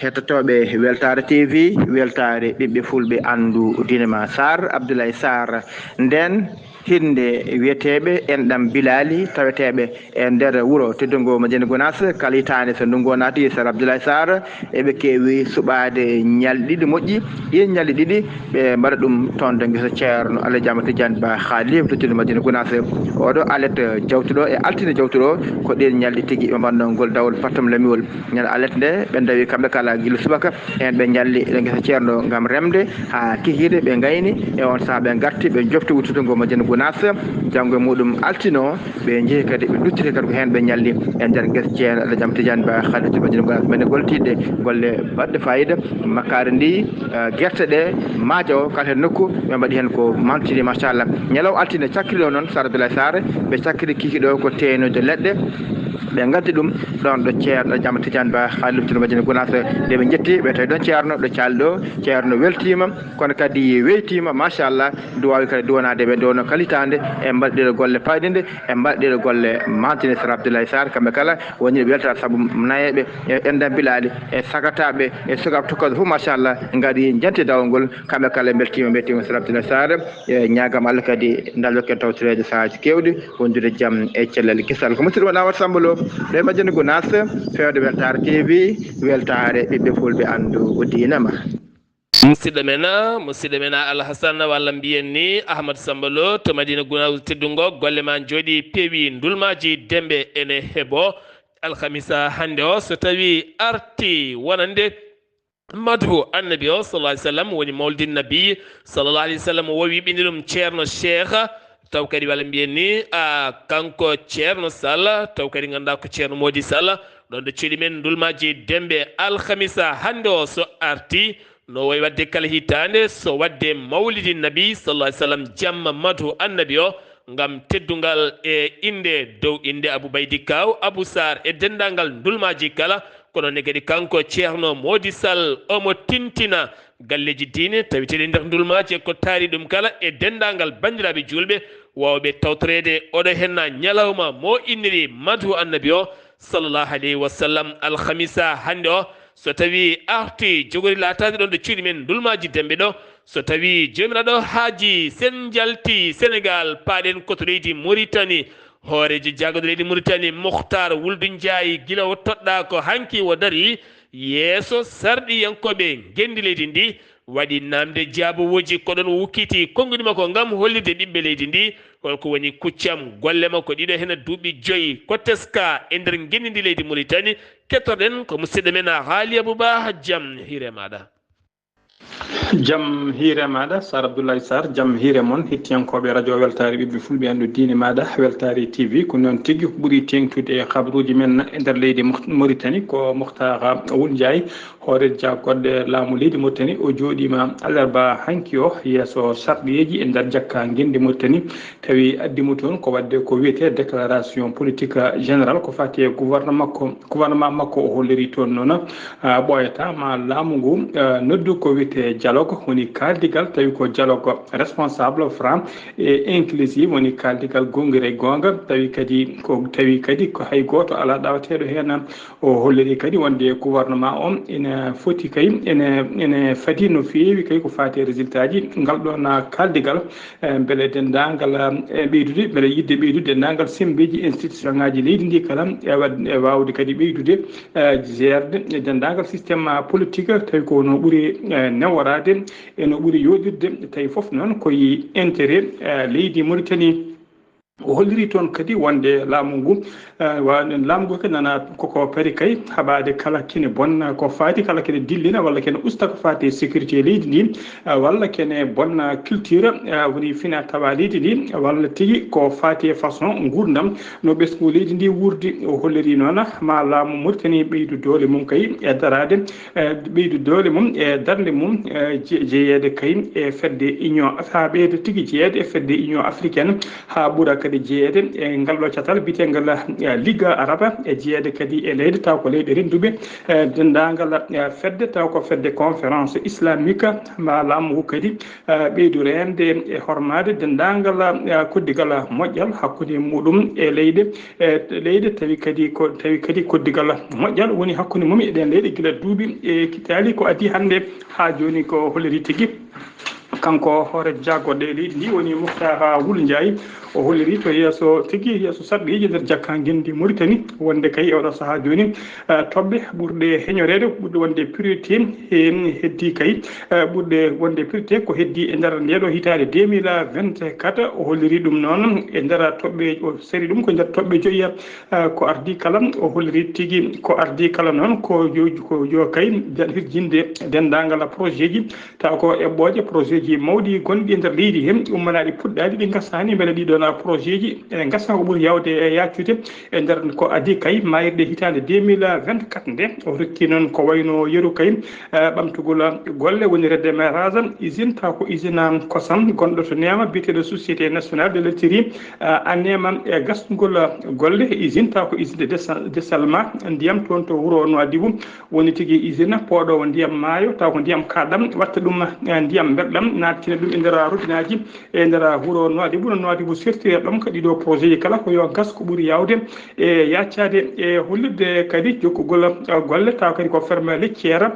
hettotooɓe Weltaare T V, Weltaare ɓiɓɓe fulɓe anndu diine ma. Sarr Abdoulaye Sarr, ndeen hinnde wiyeteeɓe enɗam Bilaali taweteeɓe e nder wuro teddungo Madina Gunaas, kala hitaande so ndunngu o naati, Sar Abdoulaye Sarr, eɓe keewi suɓaade ñalɗi ɗiɗi moƴƴi. Ɗiin ñalɗi ɗiɗi, ɓe mbaɗa ɗum toon to ngesa Ceerno Alhaji Amadou Tidiane Ba, Khalifa to Madina Gunaas. Oɗo alet jawtuɗo e altine jawtuɗo, ko ɗiin ñalɗi tigi ɓe mbaɗnoo ngol dawol pattam lamiwol. Ñande alet nde, ɓe ndawi kamɓe kala gila subaka, heen ɓe ñalli e ngesa Ceerno ngam remde haa kikiiɗe, ɓe ngayni. E oon sahaa ɓe ngarti, ɓe njofti wuttude ngo Madina Gunaas. Janngo e muɗum altine o, ɓe njehi kadi ɓe duttiti kadi ko heen ɓe ñalli e nder ngesa Ceerno Alhaji Amadou Tidiane Ba, Khalifa Madina Gunaas. Men gollitiiɗe golle baɗɗe fayida, makkaari ndi, eh, gerte ɗe, maaja o kala heen nokku, ɓe mbaɗi heen ko mantini machallah. Ñalawma altine cakkiri ɗo noon Sar Abdoulaye Sarr, ɓe cakkiri kikiiɗe o ko teenoyde leɗɗe, ɓe ngaddi ɗum ɗoon ɗo Ceerno Alhaji Amadou Tidiane Ba, Khalifa Madina Gunaas. Nde ɓe njetti, ɓe tawi ɗoon Ceerno ɗo caali ɗo, Ceerno weltiima, kono kadi weytiima machallah, duwaawi kadi duwanaade ɓe ɗo no kala hitaande e mbaɗɗiɗo golle payɗinde, e mbaɗɗiɗo golle mantini Sar Abdoulaye Sarr, kamɓe kala woni weltaare sabu nayeeɓe e enɗam Bilaali e sagataaɓe e sukaaɓe tokkooɓe fof machallah, ngari njanti dawol ngol, kamɓe kala mbeltiima, mbeltiima Sar Abdoulaye Sarr, e ñaagam Allah kadi ndaa dokken tawtoreede sahaaji keewɗi, wondude jam e cellal kisal. Ko musidɗo mon Amadou Samba Lo, ɗo e Madina Gunaas, feewde Weltaare T V, weltaare ɓiɓɓe fulɓe anndu diine ma. Musidɗo men, musidɗo men Alhasan walla mbiyen ni Ahmad Samba Lo to Madina Gunaas teddungo golle ma njooɗi peewi ndulmaaji demɓe ene heɓo alhamisa hannde o so tawi arti wonande madhu annabi o sallallahu alaihi wasallam woni mawlidin nabi sallallahu alaihi wasallam o wi ɓinndi ɗum ceerno cheikh taw kadi walla mbiyen ni a kanko ceerno sall taw kadi ngannduɗaa ko ceerno moodi sall ɗon ɗo ceeɗu men ndulmaaji demɓe alhamisa hannde o so arti no wayi waɗde kala hitaande so waɗde mawlidi nabi sallallahu alaihi wasallam jamma madhu annabi o ngam teddungal e innde dow innde Abou Baydi Kaw Abou Sarr e denndaangal ndulmaaji kala kono ne kadi kanko ceerno moodi sall omo tintina galleeji diine taweteeɗi nder ndulmaaji e ko taari ɗum kala e denndaangal banndiraaɓe juulɓe waawɓe tawtoreede oɗo henna ñalawma mo inniri madhu annabi o sallallahu alayhi wa sallam alhamisa hannde o so tawi arti jogori laataade ɗon ɗo cuuɗi men ndulmaaji demɓe ɗo so tawi joomiraaɗo haaji sen njalti sénégal paaɗen koto leydi mauritanie hooreejo jaagorɗo leydi mauritanie mohtar wuldu njaayi gila o toɗɗaa ko hanki o darii yeeso sarɗiyankooɓe ngenndi leydi ndi waɗi naamnde jaabawooji ko ɗoon o ukkiti konnguɗi makko ngam hollirde ɓiɓɓe leydi ndi Holko woni kuccam? Golle makko ɗiɗo hena duuɓi joyi ko teska e nder ngenndi leydi Mauritanie. Kettoɗen ko musidɗo men Haali Abouba. Jam hiire maɗa. Jam hiire maɗa, Sar Abdoulaye Sar, jam hiire mon, hettiyankooɓe radio Weltaare Ɓiɓɓe Fulɓe, anndo diine maɗa, Weltaare T V. Ko noon tigi, ko ɓuri teeŋtude e habruuji men e nder leydi Mo-, Mauritanie, ko Mokhtar Wul Ndiaye, hoore jagorɗe laamu leydi Mauritanie. O jooɗiima alarba hanki o yeeso sarɗiyeeji e nder jakka ngenndi Mauritanie. Tawi addi mo toon ko waɗde ko wiyetee déclaration politique générale ko faati e gouvernement makko. Gouvernement makko o holliri toon noon, ah, ɓooyata ma laamu ngu, ah, noddu ko wiyetee dialogue, woni kaaldigal tawi ko dialogue responsable, franc et inclusif, woni kaaldigal goongiri e goonga, tawi kadi ko, tawi kadi ko hay gooto alaa ɗawateeɗo heen. O holliri kadi wonde gouvernement o ene foti kay, ene, ene fadi no feewi kay ko faati e résultat ji ngal ɗoon kaaldigal, eh, mbele denndaangal, eh, ɓeydude, mbele yiɗde ɓeydude denndaangal semmbeeji institution ŋaaji leydi ndi kala, e wad-, e waawde kadi ɓeydude, eh, jeerde e denndaangal système politique, tawi ko no ɓuri, eh, neworaade e no ɓuri yooɗirde, tawi fof noon ko e intérêt, eh, leydi Mauritanie. O holliri toon kadi wonde laamu ngu, eh, wa-, laamu ngu kadi nana koko pari kay haɓaade kala kene bonna ko faati, kala kene dillina walla kene usta ko faati e sécurité leydi ndi, eh, walla kene bonna culture, eh, woni fina tawa leydi ndi, eh, walla tigi ko faati e façon nguurndam, no ɓesngu leydi ndi wuurdi. O holliri noon ma laamu Mauritanie ɓeydu doole mum kay e daraade, eh, ɓeydu doole mum e darnde mum, eh, je-, jeyeede kay e fedde Union Af-, haa ɓeyda tigi jeyeede e fedde Union Africaine, haa ɓura kadi jeyeede e ngal ɗo catal biyetegal, eh, Ligue Arabe, e jeyeede kadi e leyɗe taw ko leyɗe rennduɓe, eh, denndaangal, eh, fedde taw ko fedde conférence islamique, ma laamu ngu kadi, eh, ɓeydu reende e hormaade denndaangal, eh, koddigal moƴƴal hakkunde muɗum e leyɗe, eh, leyɗe tawi kadi ko, tawi kadi koddigal moƴƴal woni hakkunde mum e ɗeen leyɗe gila duuɓi e kitaali ko adii hannde haa jooni ko holliri tigi. Kanko hoore jagorɗe leydi ndi woni Mouhtar Wul Ndiaye, o holliri to yeeso tigi, yeeso sarɗiiji nder jakka ngenndi Mauritanie, wonde kay e oɗo sahaa jooni, eh, toɓɓe ɓurɗe heñoreede, ɓurɗe wonde priorité, heen heddi kay, eh, ɓurɗe wonde priorité ko heddi e nder nde ɗo hitaande deux mille vingt-quatre. O holliri ɗum noon e nder toɓɓe, o seri ɗum ko nder toɓɓe joyi, eh, ko ardii kala, o holliri tigi ko ardii kala noon ko yo, ko yo kay den-, hirjinde denndaangal projet ji, taw ko eɓɓooje projet ji mawɗi gonɗi e nder leydi he, ummanaaɗi puɗɗaaɗi ɗi ngasaani, mbele ɗii ɗoon projet ji ene ngasa ko ɓuri yaawde e yaacude e nder ko adii kay maayirɗe hitaande deux mille vingt-quatre nde. O rokki noon ko wayno yeru kay, eh, ɓamtugol golle woni redémarrage usine, taw ko usine kosam gonɗo to Neema biyeteeɗo Société Nationale de Laiterie, eh, Aneema e gasgol golle usine, taw ko usine de desa-, dessalement ndiyam toon to wuro Nouadhibou. Woni tigi usine pooɗoowo ndiyam maayo, taw ko ndiyam kaaɗɗam, watta ɗum, eh, ndiyam mbeɗɗam, naattina ɗum e nder robinaaji e nder wuro Nouadhibou, no Nouadhibou sertiri e ɗoon kadi ɗo projet ji kala ko yo ngas ko ɓuri yaawde e yaacaade e hollirde kadi jokkugol, eh, golle, taw kadi ko ferme laitière,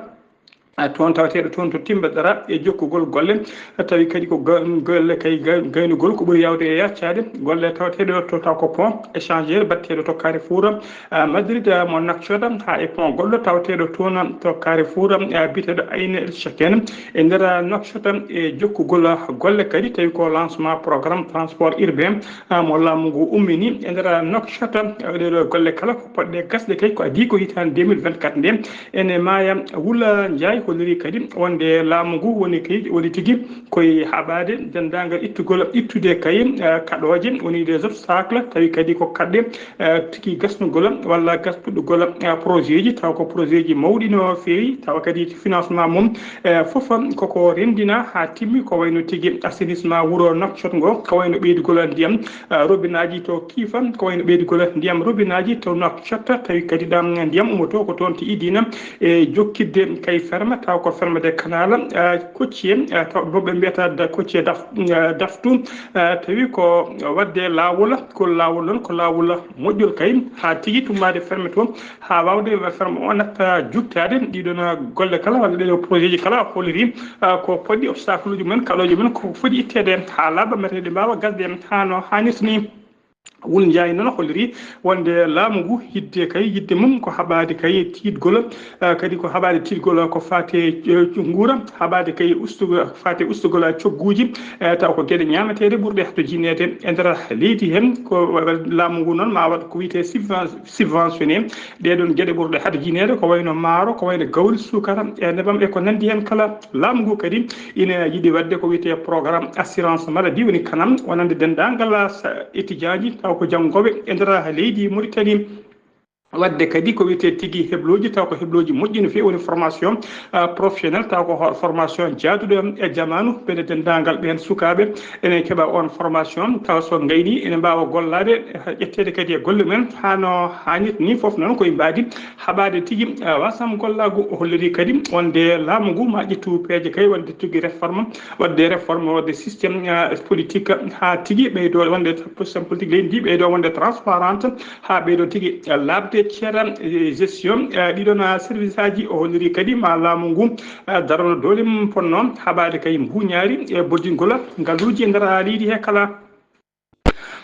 eh, toon taweteeɗo toon to Timbe Dara e jokkugol golle, tawi kadi ko ga-, golle kay ga-, gaynugol ko ɓuri yaawde e yaacaade, golle taweteeɗo to taw ko pont échangeur batteeɗo to Carrefour, eh, Madrid, eh, mo Nouakchott, haa e pont goɗɗo taweteeɗo toon to Carrefour, eh, biyeteeɗo Ain El Sheikhen e nder Nouakchott, e jokkugol golle kadi tawi ko lancement programme transport urbain, ah, mo laamu ngu ummini e nder Nouakchott. Ɗee ɗoo golle kala ko poɗɗe gasde kay ko adii ko hitaande deux mille vingt-quatre nde. Ene Maaya Wula Njaay holliri kadi wonde laamu ngu woni kay, woni tigi koye haɓaade denndaangal ittugol, ittude kay, eh, kaɗooje, woni des obstacles, tawi kadi ko kaɗɗe, eh, tigi gasnugol walla gas puɗɗugol, eh, projet ji, taw ko projet ji mawɗi no feewi, tawa kadi financement mum, eh, fof koko renndina haa timmi, ko wayno tigi assainissement wuro Nouakchott ngo, ko wayno ɓeydugol ndiyam, eh, robinaaji to Kiifa, ko wayno ɓeydugol ndiyam robinaaji to Nouakchott, tawi kadi ɗam ndiyam ummoto ko toon to Idina, e jokkidde kay ferme, taw ko ferme de Kanala, eh, Kocciyee, eh, taw ɗo ɓe mbiyata da-, Kocciyee daf-, eh, Daftu, eh, tawi ko waɗde laawol, ko laawol noon, ko laawol moƴƴol kay, haa tigi tummaade ferme to, haa waawde ferme o natta juttaade. Ɗii ɗoon golle kala, walla ɗee ɗoo projet ji kala, a holliri, eh, ko poɗɗi obstacle uji mum en, kaɗooje mum en, ko foti itteede haa laaɓa, mbele ɗe mbaawa gasde haa no haanirta ni. Wul Njaay noon holliri wonde laamu ngu yidde kay, yidde mum ko haɓaade kay tiiɗgol, eh, kadi ko haɓaade tiiɗgol ko faate, eh, nguura, haɓaade kay ustugol, faate ustugol cogguuji, eh, taw ko geɗe ñaameteeɗe ɓurɗe hatojinede e nder leydi heen. Ko laamu ngu noon ma waɗ ko wiyetee subven-, subventionné ɗee ɗoon geɗe ɓurɗe hatojinede, ko wayno maaro, ko wayno gawri, suukara e nebam e ko nanndi heen kala. Laamu ngu kadi ina yiɗi waɗde ko wiyetee programme assurance maladie, woni kanam wonande denndaangal, ah, sa-, étudiant ji, taw ko janngooɓe e nder leydi Mauritanie. Waɗde kadi ko wiyetee tigi heblooji, taw ko heblooji moƴƴi no feewi, woni formation, ah, professionnelle, taw ko ho-, formation jaaduɗo e jamaanu, mbele denndaangal ɓeen sukaaɓe ene keɓa oon formation, taw so ngayni ene mbaawa gollaade, eh, ƴetteede kadi e golle mumen haa no haanirta ni. Fof noon ko e mbaadi haɓaade tigi, eh, wasam gollaagu. O holliri kadi wonde laamu ngu ma ƴettu peeje kay wonde tigi réforme, waɗde réforme, waɗde système, eh, politique haa tigi ɓeydo wonde système politique leydi ndi ɓeydo wonde transparente, haa ɓeydo tigi, eh, laaɓde ceera, eh, gestion, eh, ɗiɗon, eh, service aji. O holliri kadi ma laamu ngu, eh, darano doole mum ponno haɓaade kay mbuñaari e bojjingol ngaluuji e nder leydi he kala.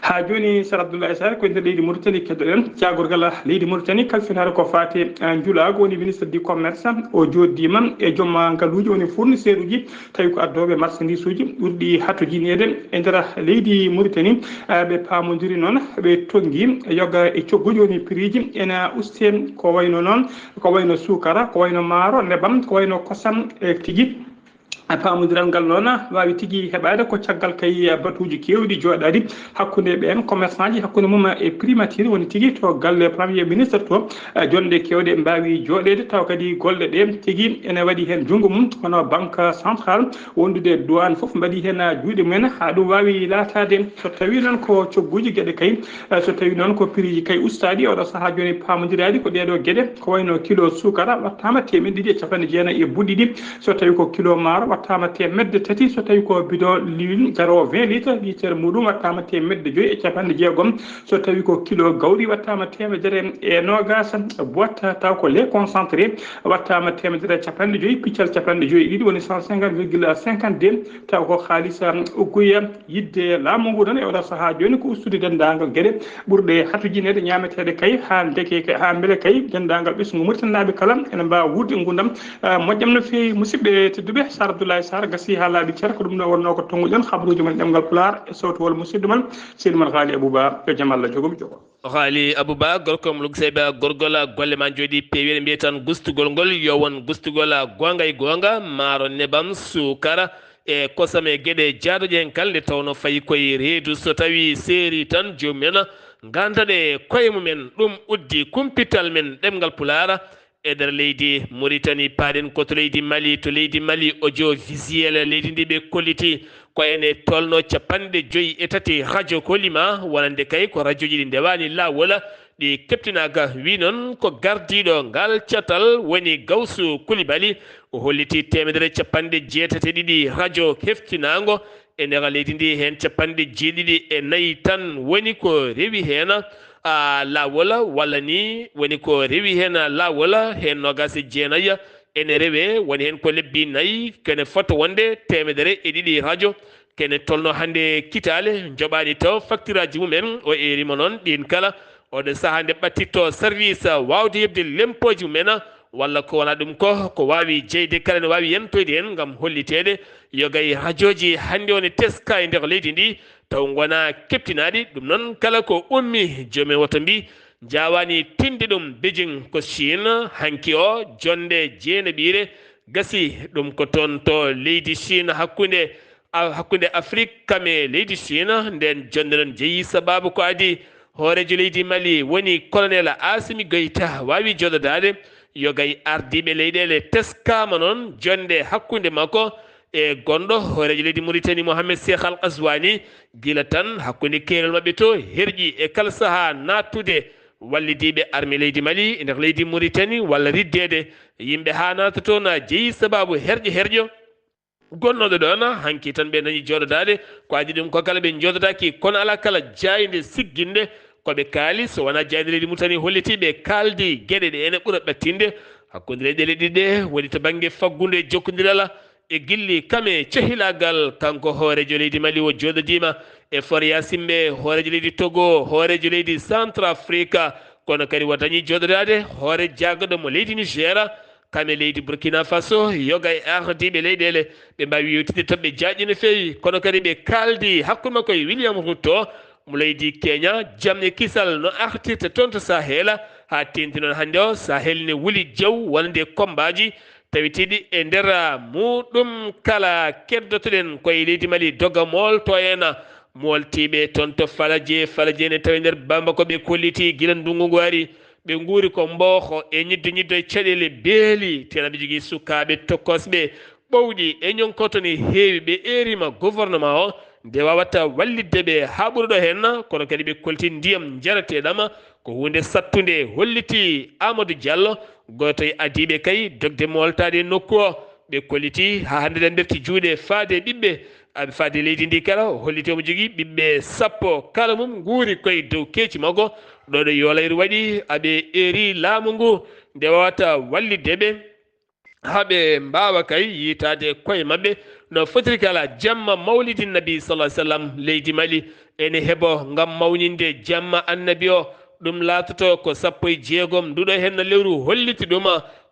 Haa jooni, Sar Abdoulaye Sarr, ko e nder leydi Mauritanie keddoɗen. Jaagorgal leydi Mauritanie kalfinaare ko faati, eh, njulaagu, woni ministre du commerce, o jooɗdiima e joom ngaluuji, woni fournisseur uji, tawi ko addooɓe marchandise uji ɓurɗi hatojineede e nder leydi Mauritanie. Eh, ɓe paamondiri noon, ɓe tonngi yoga e cogguji, woni prix ji ena uste, ko wayno noon, ko wayno suukara, ko wayno maaro, nebam, ko wayno kosam e tigi. Pamondiral ngal noon waawi tigi heɓaade ko caggal kay batuuji keewɗi jooɗaade hakkunde ɓeen commerçant ji, hakkunde mum e primature, woni tigi to galle Premier Ministre to, eh, jonɗe keewɗe mbaawi jooɗeede, taw kadi golle ɗe tigi ene waɗi heen junngo mum, kono Banque Centrale wondude e douane fof mbaɗi heen juuɗe mumen haa ɗum waawi laataade. So tawii noon ko cogguuji geɗe kay, eh, so tawii noon ko prix ji kay ustaaɗi, oɗo sahaa jooni paamondiraaɗi ko ɗeeɗo geɗe, ko wayno kilo suukara wattaama teemeɗɗe ɗiɗi e capanɗe jeenayi e buɗɗiɗi, so tawii ko kilo maaro wattaama teemedde tati, so tawii ko bidon l'huile garoowo vingt litres, litre muɗum wattaama teemedde joyi e capanɗe jeegom, so tawii ko kilo gawri wattaama teemedere e noogaas, boîte taw ko lait concentré wattaama teemedere e capanɗe joyi, piccal capanɗe joyi e ɗiɗi, woni cent cinquante virgule cinquante-deux, taw ko haalis, um, ugguya. Yidde laamu ngu noon e oɗo sahaa jooni ko ustude denndaangal geɗe ɓurɗe hatujineede ñaameteeɗe kay, haa ndeke kay, haa mbele kay denndaangal ɓesngu Mauritanie naaɓe kala ene mbaawa wuurde e nguurndam, eh, moƴƴam no feewi. Musidɓe tedduɓe, Sar Abdoulaye Sarr gasi haa laaɓi cer, ko ɗum ɗo wonnoo ko tonnguɗen habaruuji mon ɗemngal Pulaar e sowtowol musidɗo mon, seydi mon Haali Abouba, yo jam Allah jogo mi jogo. Haali Abouba, gorko mo Lugseyba, gorgol golle ma njooɗi peewi, eɗen mbiya tan gustugol ngol yo won gustugol goonga e goonga, maaro, nebam, suukara, e kosam e geɗe jaaduɗe heen kala, nde tawnoo fayi koye reedu. So tawii seeri tan, joomum en nganndan e koye mum en, ɗum uddi kumpital men ɗemngal Pulaar e nder leydi Mauritanie. Paaɗen ko to leydi Mali, to leydi Mali, audiovisuel leydi ndi ɓe kolliti ko ene tolnoo capanɗe joyi e tati radio ko lima, wonande kay ko radioji ɗi ndewaani laawol, ɗi keptinaaka. Wi noon ko gardiiɗo ngal catal woni Gawsu Kulibali. O holliti teemedere capanɗe jeetati e ɗiɗi radio heftinaango e nder leydi ndi, heen capanɗe jeeɗiɗi e nayi tan woni ko rewi heen, a, laawol, walla ni woni ko rewi heen laawol, heen noogaas e jeenayi ene rewee, woni heen ko lebbi nayi, ko ene fota wonde teemedere e ɗiɗi radio. Ko ene tolnoo hannde kitaale, njoɓaani taw faktiraaji mum en. O eerima noon ɗiin kala, oɗo sahaa nde ɓattittoo service waawde heɓde lempooji mum en, walla ko wonaa ɗum ko, ko waawi jeyde kala ene waawi yentoyde heen ngam holliteede yogay rajooji hannde o ne teska e nder leydi ndi, taw ngonaa keptinaaɗi. Ɗum noon kala ko ummi, joom en woto mbi njaawaani tinde ɗum. Beijing ko Chine, hanki o, jonnde jeenaɓiire gasi. Ɗum ko toon to leydi Chine, hakkunde, a-, hakkunde Afrik kam e leydi Chine. Ndeen jonnde noon jeyi sabaabu ko adii hooreejo leydi Mali woni Colonel Assimi Goïta waawi jooɗodaade yogay ardiiɓe leyɗeele. Teskaama noon jonnde hakkunde makko e gonɗo hooreejo leydi Mauritanie Mohamed Cheikh Al Ghazouani, gila tan hakkunde keerol maɓɓe to herƴi e kala sahaa naattude wallidiiɓe armée leydi Mali e nder leydi Mauritanie walla riddeede yimɓe haa naata toon, jeyi sabaabu herƴo herƴo gonnooɗo ɗoon. Hanki tan ɓe dañi jooɗodaade, ko adii ɗum ko kala ɓe njooɗodaaki, kono alaa kala jaaynde sigginde ko ɓe kaali, so wonaa jaaynde leydi Mauritanie holliti ɓe kaaldi geɗe ɗe ene ɓura ɓattinde hakkunde leyɗeele ɗiɗi ɗe, woni to bannge faggudu e jokkondiral e gilli kam e cehilaagal. Kanko hooreejo leydi Mali o jooɗodiima E Fort Yacine ɓe, hooreejo leydi Togo, hooreejo leydi Centrafrique, kono kadi o dañi jooɗodaade hoore jaagorɗo mo leydi Niger, kam e leydi Burkina Faso, yoga e ardiiɓe leyɗeele, ɓe mbaawi yewtidde toɓɓe jaajɗe no feewi, kono kadi ɓe kaaldi hakkunde makko e William Ruto mo leydi Kenya, jam e kisal no artirta toon to Sahel, haa teeŋti noon hannde o Sahel ne wuli jaw wonande kombaaji tawitiiɗi e nder, ah, muuɗum kala. Keddoto-ɗen ko e leydi Mali, doga moolto en, ah, mooltiiɓe toon to Falaje. Falaje ne tawi nder Bamako, ɓe kolliti gila ndunngu ngu ari, ɓe nguuri ko mbooho e ñiddo ñiddo e caɗeele beeli. Tena ɓe jogii sukaaɓe tokkosɓe ɓowɗi e ñonkoto ne heewi, ɓe eeriima gouvernement o nde waawata wallitde ɓe haa ɓuri ɗo heen, kono kadi ɓe kolti ndiyam njarateeɗam. Ko huunde sattunde, holliti Amadou Diallo, gooto e adiiɓe kay dogde mooltaade e nokku o. Ɓe kolliti haa hannde ɗen ɓerti juuɗe faade e ɓiɓɓe, aɓe faade e leydi ndi kala. O holliti omo jogii ɓiɓɓe sappo, kala mum nguuri koye dow keeci makko. Ɗo ɗo yoolayru waɗi, aɓe eeri laamu ngu nde wawata wallitde ɓe. Haa ɓe mbaawa kay yiytaade koye maɓɓe no fotiri kala. Jamma Mawlidin Nabi sallallahu alaihi wasallam, leydi Mali ene heɓo ngam mawninde jamma Annabi o. Ɗum laatoto ko sappo e jeegom nduɗo heen lewru, holliti ɗum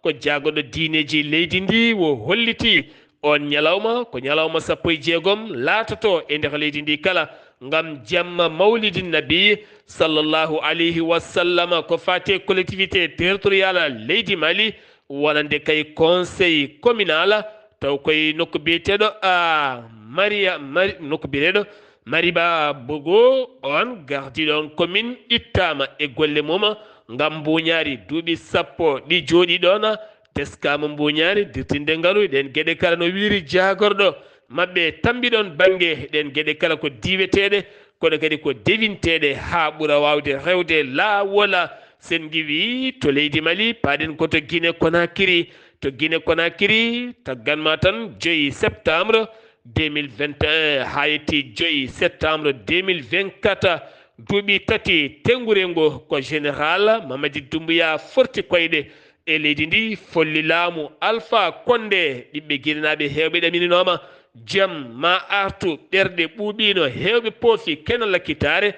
ko jaagorɗo diineeji leydi ndi o holliti. On ñalawma ko ñalawma sappo e jeegom laatoto e nder leydi ndi kala ngam jamma Mawlidin Nabi sallallahu alayhi wa sallam. Ko faati e collectivité territoriale leydi Mali, wonande kay conseil communal, taw koye nokku biyeteeɗo, a, Maria, Mari-, nokku biyeteeɗo Mariba Bogo, on gardiiɗo on commune ittaama e golle mum ngam mbuuñaari duuɓi sappo ɗi jooɗii ɗoon. Teskaama mbuuñaari, dirtinde ngalu, ɗeen geɗe kala no wiyri jaagorɗo maɓɓe tambiɗon bannge. Ɗeen geɗe kala ko diweteeɗe, kono kadi ko dewinteeɗe haa ɓura waawde rewde laawola. Sen ngiwii to leydi Mali, paaɗen ko to Guinée Conakry. To Guinée Conakry, taggan ma tan joyi septembre deux mille vingt et un haa yetti joyi septembre deux mille vingt-quatre, duuɓi tati tengure ngo ko général Mamadi Doumbouya forti koyɗe e leydi ndi, folli laamu Alpha Condé. Ɓiɓɓe Guinénaaɓe heewɓe ɗamininooma jam ma artu, ɓerɗe ɓuuɓiino, heewɓe poofi kena lakkitaare.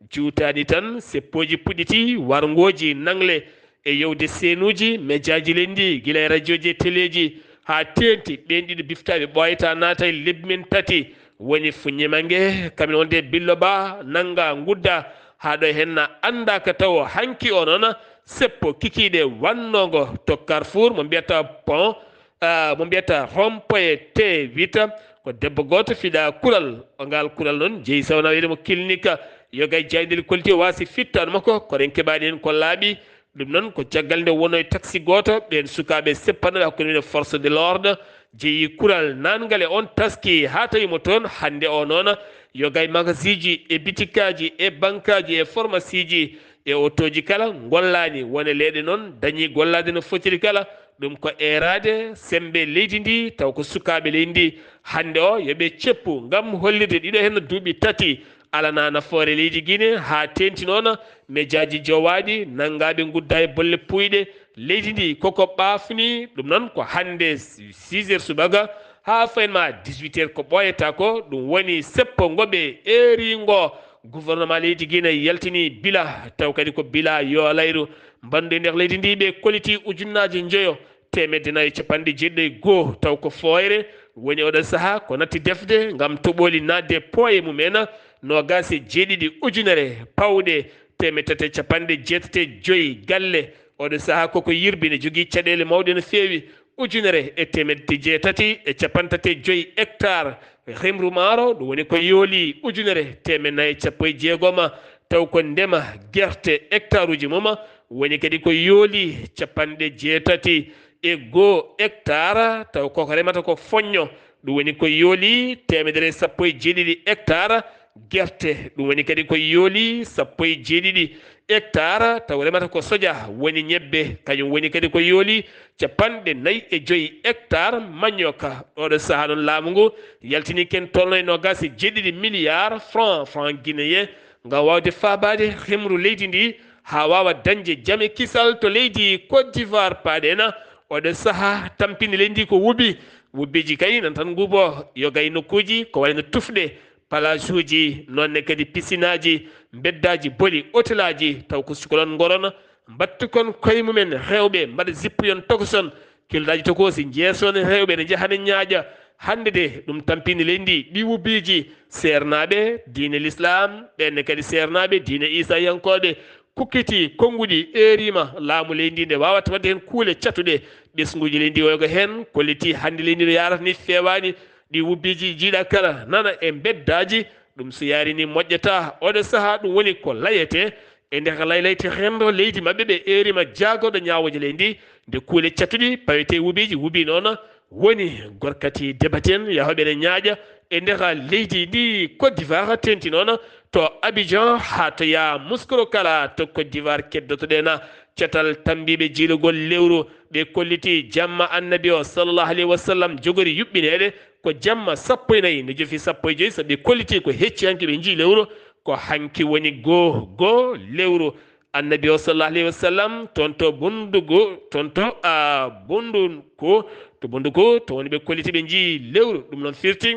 Juutaani tan, seppooji puɗɗiti, warngooji nangle e yewde seenuuji, mejaaji leydi, gila e rajooji e teleeji haa teeŋti. Ɓeen ɗiɗo biftaaɓe ɓooyata naata e lebbi men tati, woni Fuññe Mange, kamin wonde Billo Ba, nannga ngudda haa ɗo heen anndaaka tawo. Hanki o noon, seppo kikiiɗe wannoongo to Carrefour mo mbiyata pont, ah, mo mbiyata rond-point T huit, ko debbo gooto fiɗa kural. O ngal kural noon jeyi sawna wiyde mo clinique, yoga e jaayndiɗi kolti o waasi fittaano makko, ko ɗen keɓaani heen ko laaɓi. Ɗum noon ko caggal nde wonno e taxi gooto, ɓeen sukaaɓe seppanɗo hakkunde mum e force de l'ordre, jeyi kural naatngal e on taski haa tawi mo toon. Hannde o noon, yoga e magasiji, e bitikaaji, e bankaaji, e formasiiji, e otooji kala ngollaani. Won e leyɗe noon dañi gollaade no fotiri kala. Ɗum ko eeraade semmbe leydi ndi, taw ko sukaaɓe leydi ndi. Hannde o, yo ɓe ceppu ngam hollirde ɗiɗo heen duuɓi tati alana nafoore leydi Guinée, haa teeŋti noon mejaaji jowaaɗi, nanngaaɓe ngudda e bolle puuyɗe. Leydi ndi koko ɓaafni, ɗum noon ko hannde six heures subaka haa fayin ma dix-huit heures ko ɓooyata ko, ɗum woni seppo ngo ɓe eeri ngo. Gouvernement leydi Guinée yaltini bila, taw kadi ko bila yoolayru. Mbandu e nder leydi ndi ɓe koliti ujunnaaje njoyo teemedde nayi e capanɗe jeeɗiɗi e goo, taw ko fooyre woni oɗo sahaa ko natti defde ngam toɓooli naatde pooye mum en, noogaas e jeeɗiɗi ujunere pawɗe teemedde tati e capanɗe jeetati e joyi galle. Oɗo sahaa koko yirbi, ne jogii caɗeele mawɗe no feewi. Ujunere e teemedde jeetati e capanɗe tati e joyi hectare. Rimru maaro, ɗum woni ko yooli ujunere teemedde nayi e sappo e jeegom, taw ko ndema gerte hectare uji mum, woni kadi ko yooli capanɗe jeetati e goo hectare, taw koko remata ko foñño, ɗum woni ko yooli teemedere e sappo e jeeɗiɗi hectare. Gerte, ɗum woni kadi ko yooli sappo e jeeɗiɗi hectare, taw remata ko soja, woni ñebbe, kañum woni kadi ko yooli capanɗe nayi e joyi hectare. Maññooka, oɗo sahaa noon laamu ngu yaltini ken tolno e noogaas e jeeɗiɗi milliard franc, franc guinéen, ngam waawde faabaade rimru leydi ndi haa waawa dañde jam e kisal to leydi Côte d'Ivoire. Paaɗen, oɗo sahaa tampini leydi ndi ko wubi, wubbiji kay nan tan nguubo, yoga e nokkuuji ko wayno tufɗe, Palaasuuji, noon ne kadi pisinaaji, mbeddaaji boli, otelaaji, taw ko sukolon ngoron, mbattu kon koye mumen rewɓe, mbaɗa zippuyon tokoson, kilodaaji tokoosi, jeeson rewɓe ne njahana ñaaƴa. Hannde de, ɗum tampini leydi ndi, ɗi wubiiji, seernaaɓe diine l'islam, ɓeen ne kadi seernaaɓe diine Iisayankooɓe, kukkiti konnguɗi, eeriima laamu leydi ndi nde waawata waɗde heen kuule catuɗe. Ɓesnguuji leydi ndi oyo ko heen kolliti hannde leydi ndi no yaarata ni feewaani. Ɗi wubbiiji jiiɗa kala nana e mbeddaaji, ɗum so yaari ni moƴƴata. Oɗo sahaa ɗum woni ko layete e nder laylayti renndo leydi maɓɓe, ɓe eeriima jaagorɗo ñaawooje leydi ndi, nde kuule catuɗi pawete wubiiji wubi noon. Woni gorkati debaten yahooɓe ne ñaaƴa e nder leydi ndi Côte d'Ivoire, teenti noon to Abidjan haa to Yamoussoukro kala to Côte d'Ivoire keddotoɗen. Catal tambiiɓe jiilugol lewru, ɓe kolliti jamma Annabi o sallallahu alayhi wa sallam jogori yuɓɓineede ko jamma sappo e nayi no jofi sappo e joy, so ɓe kolliti ko hecci hanki ɓe njii lewru, ko hanki woni goo goo lewru. Annabi o sallallahu alayhi wa sallam, toon to Bundugu, toon to, a, Bunduku, to Bunduku, to woni ɓe kolliti ɓe njii lewru. Ɗum noon firti,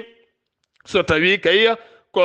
so tawi kay ko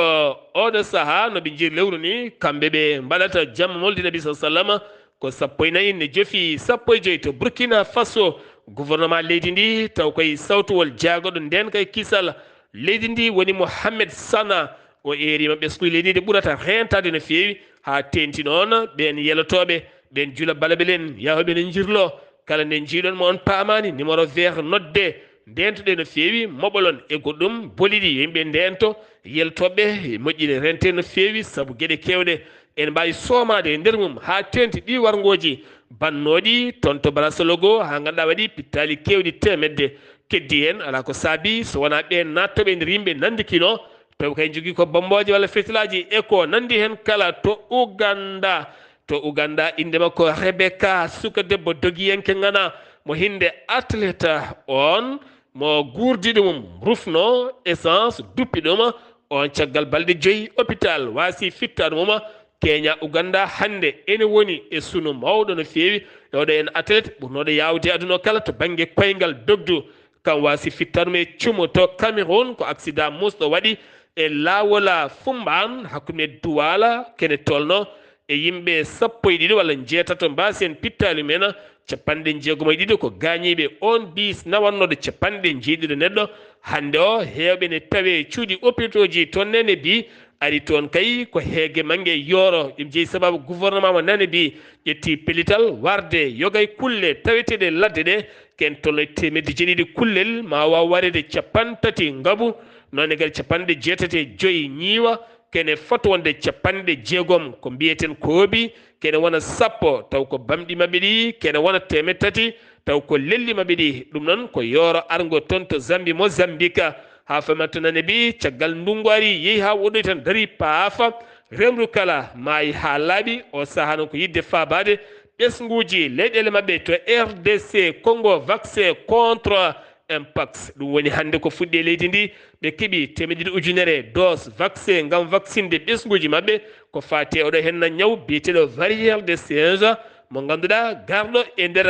oɗo sahaa no ɓe njii lewru ni, kamɓe ɓe mbaɗata jamma mawlidi Nabi sallallahu alayhi wa sallam, ko sappo e nayi ne jofi sappo e joy. To Burkina Faso, gouvernement leydi ndi, taw koye sawtuwol jaagoɗo ndeen kay kisal leydi ndi woni Mohamed Sana. O eeriima ɓesnguuji leydi ndi ɓurata reentaade no feewi, haa teenti noon ɓeen yelotooɓe, ɓeen jula balaɓe len, yahooɓe ne njirloo. Kala nde njiiɗon mo on paamaani, numéro vert nodde, ndeentoɗe no feewi, moɓolon e goɗɗum, boliɗi yo yimɓe ndeento, yeltooɓe moƴƴi ne rente no feewi, sabu geɗe keewɗe ene mbaawi soomaade e nder mum, haa teenti ɗii warngooji bannooɗi toon to Barasologo, haa ngannduɗaa waɗi pittaali keewɗi teemedde. Keddi heen, alaa ko saabii so wonaa ɓeen naattooɓe e nder yimɓe nanndikinoo, tawi kay njogii ko bommbooje walla fetilaaji e ko nanndi heen kala. To Uganda, to Uganda, innde makko Rebecca, suka debbo dogiyanke ŋana mo hinde athlète, oon mo guurdiiɗo mum rufno essence, duppi ɗum, oon caggal balɗe joyi hôpital waasi fittaandu mum. Kenya, Uganda hannde ene woni e sunu mawɗo no feewi. E oɗo en athlète ɓurnooɗo yaawde aduna o kala to bannge koyngal dogdu, kam waasi fittaandu mum e cumu. To Cameroun, ko accident muusɗo waɗi e laawol Fumbaan hakkunde Duwaala, kene tolno e yimɓe sappo e ɗiɗo walla njeetato mbaasi heen pittaali mum en, capanɗe jeegom e ɗiɗo ko gaañiiɓe. Oon biis nawannooɗo capanɗe jeeɗiɗo neɗɗo, hannde o heewɓe ne tawee cuuɗi opitooji toon Nene bi, ari toon kay ko heege mannge yooro. Ɗum jeyi sababu gouvernement mo Nene bi ƴetti pellital warde yoga e kulle taweteeɗe ladde ɗe, ken tolno e teemedde jeeɗiɗi kullel ma waaw wareede capanɗe tati ngabu, noon e kadi capanɗe jeetati e joyi ñiiwa, kene fota wonde capanɗe jeegom ko mbiyeten koobi, kene wona sappo taw ko bamɗi maɓɓe ɗi, kene wona teemedde tati taw ko lelli maɓɓe ɗi. Ɗum noon ko yooro arngo toon to Zambi, Mozambique, haa fama to Nane bi, caggal ndunngu ari, yehi haa woɗɗoy tan, darii paafa, remru kala maayi haa laaɓi. O sahaa noon ko yiɗde faabaade ɓesnguuji leyɗeele maɓɓe to R D C Congo, vaccin contre Mpox. Ɗum woni hannde ko fuɗɗi e leydi ndi, ɓe keɓi teemedde ɗiɗi ujunere dose vaccin ngam vaccinde ɓesnguuji maɓɓe. Ko faati e oɗo henna ñaw biyeteeɗo variole de singe, mo ngannduɗaa garɗo e nder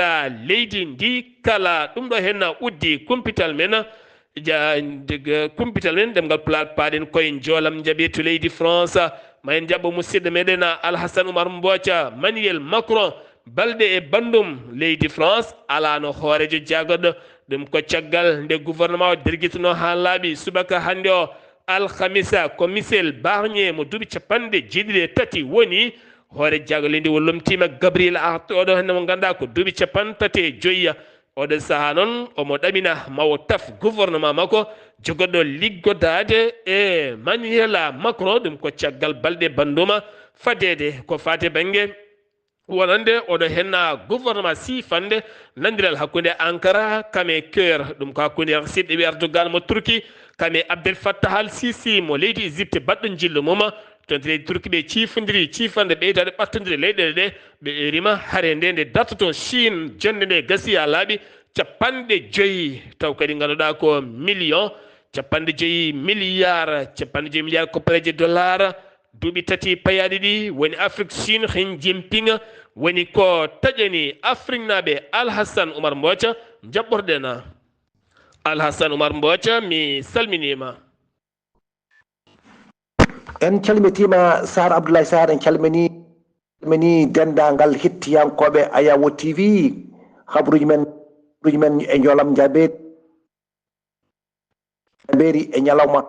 leydi ndi kala. Ɗum ɗo henna uddi kumpital men, ja-, ndeg-, kumpital men ɗemngal Pulaar, paaɗen koye njoolam njaɓe to leydi France. Ma en njaɓɓo musidɗo meɗen Alhassane Oumar Mbothia, Manuel Macron, balɗe e banndum leydi France, alaano hooreejo jaagoɗo. Ɗum ko caggal nde gouvernement o dergitno haa laaɓi subaka hannde o alhamisa, ko Michel Barnier mo duuɓi capanɗe jeeɗiɗi e tati woni hoore jaago leydi o lomtiima Gabriel Art, oɗo hannde mo ngannduɗaa ko duuɓi capanɗe tati e joyya. Oɗo sahaa noon omo ɗamina ma o taf gouvernement makko jogoɗo liggodaade e Manuela Macron. Ɗum ko caggal balɗe bannduma fadeede ko faate bannge wonande oɗo henna gouvernement siifande nanndiral hakkunde Ankara kam e Keur, ɗum ko hakkunde Recep Tayyip Erdogan mo Turki, kam e Abdel Fattah al Sisi mo leydi Égypte, baɗɗo njillu mum. Toon to leydi Turki ɓe ciifondiri ciifande ɓeydaade ɓattondire leyɗeele ɗe, ɓe erima hare nde nde dartoto Chine, jonnde nde gasi haa laaɓi capanɗe joyi, taw kadi ngannduɗaa ko million, capanɗe joyi milliard, capanɗe joyi milliard koppareeje dollar. Duuɓi tati payaaɗi ɗi woni Afrique, Chine, Xi Jinping woni ko taƴani Afriknaaɓe. Alhassane Oumar Mbothia, njaɓɓorɗen. Alhassane Oumar Mbothia, mi salminiima. En calmitima Sar Abdoulaye Sar, en calmini, calmini dendagal hettiyankoɓe Ayawo T V. Habruji men, habruji men e Jolam Jabeeri, Jabeeri e ñalawma,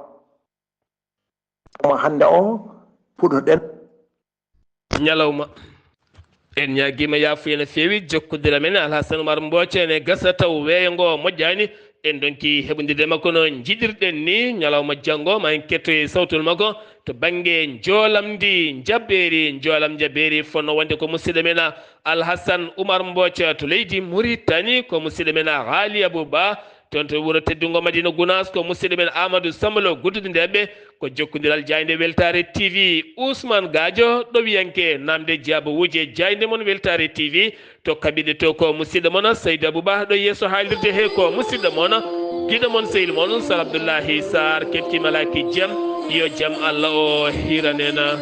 ñalawma hannde o puɗɗoɗen. Ñalawma. En ñaagima yaafuya no feewi jokkodira men Alhasan Umar Mboca, ene gasa taw weeyo ngo moƴƴani. En donki heɓodirde makko no jiɗirɗen ni. Ñalawma janngo ma en kettoye sawtol makko to bannge Jolam ndi Jabeeri, Jolam Jabeeri. Fonno wonde ko musidɗo men Alhasan Umar Mboca to leydi Muritani, ko musidɗo men Haali Abou Ba toon to wuro teddungo Madina Gunaas, ko musidɗo men Amadou Sambalo Guddude Ndeɓe. Ko jokkodiral jaaynde Weltaare T V. Ousmane Gadio, ɗowiyanke namde jaabawuuje jaaynde mon Weltaare T V. To kaɓirɗe to ko musidɗo mon Seydi Abou Ba, ɗo yeeso haalirde he ko musidɗo mon, giɗo mon, sehil mon Sar Abdoulahi Sar. Kefti malaaki jam, yo jam Allah o hiranena.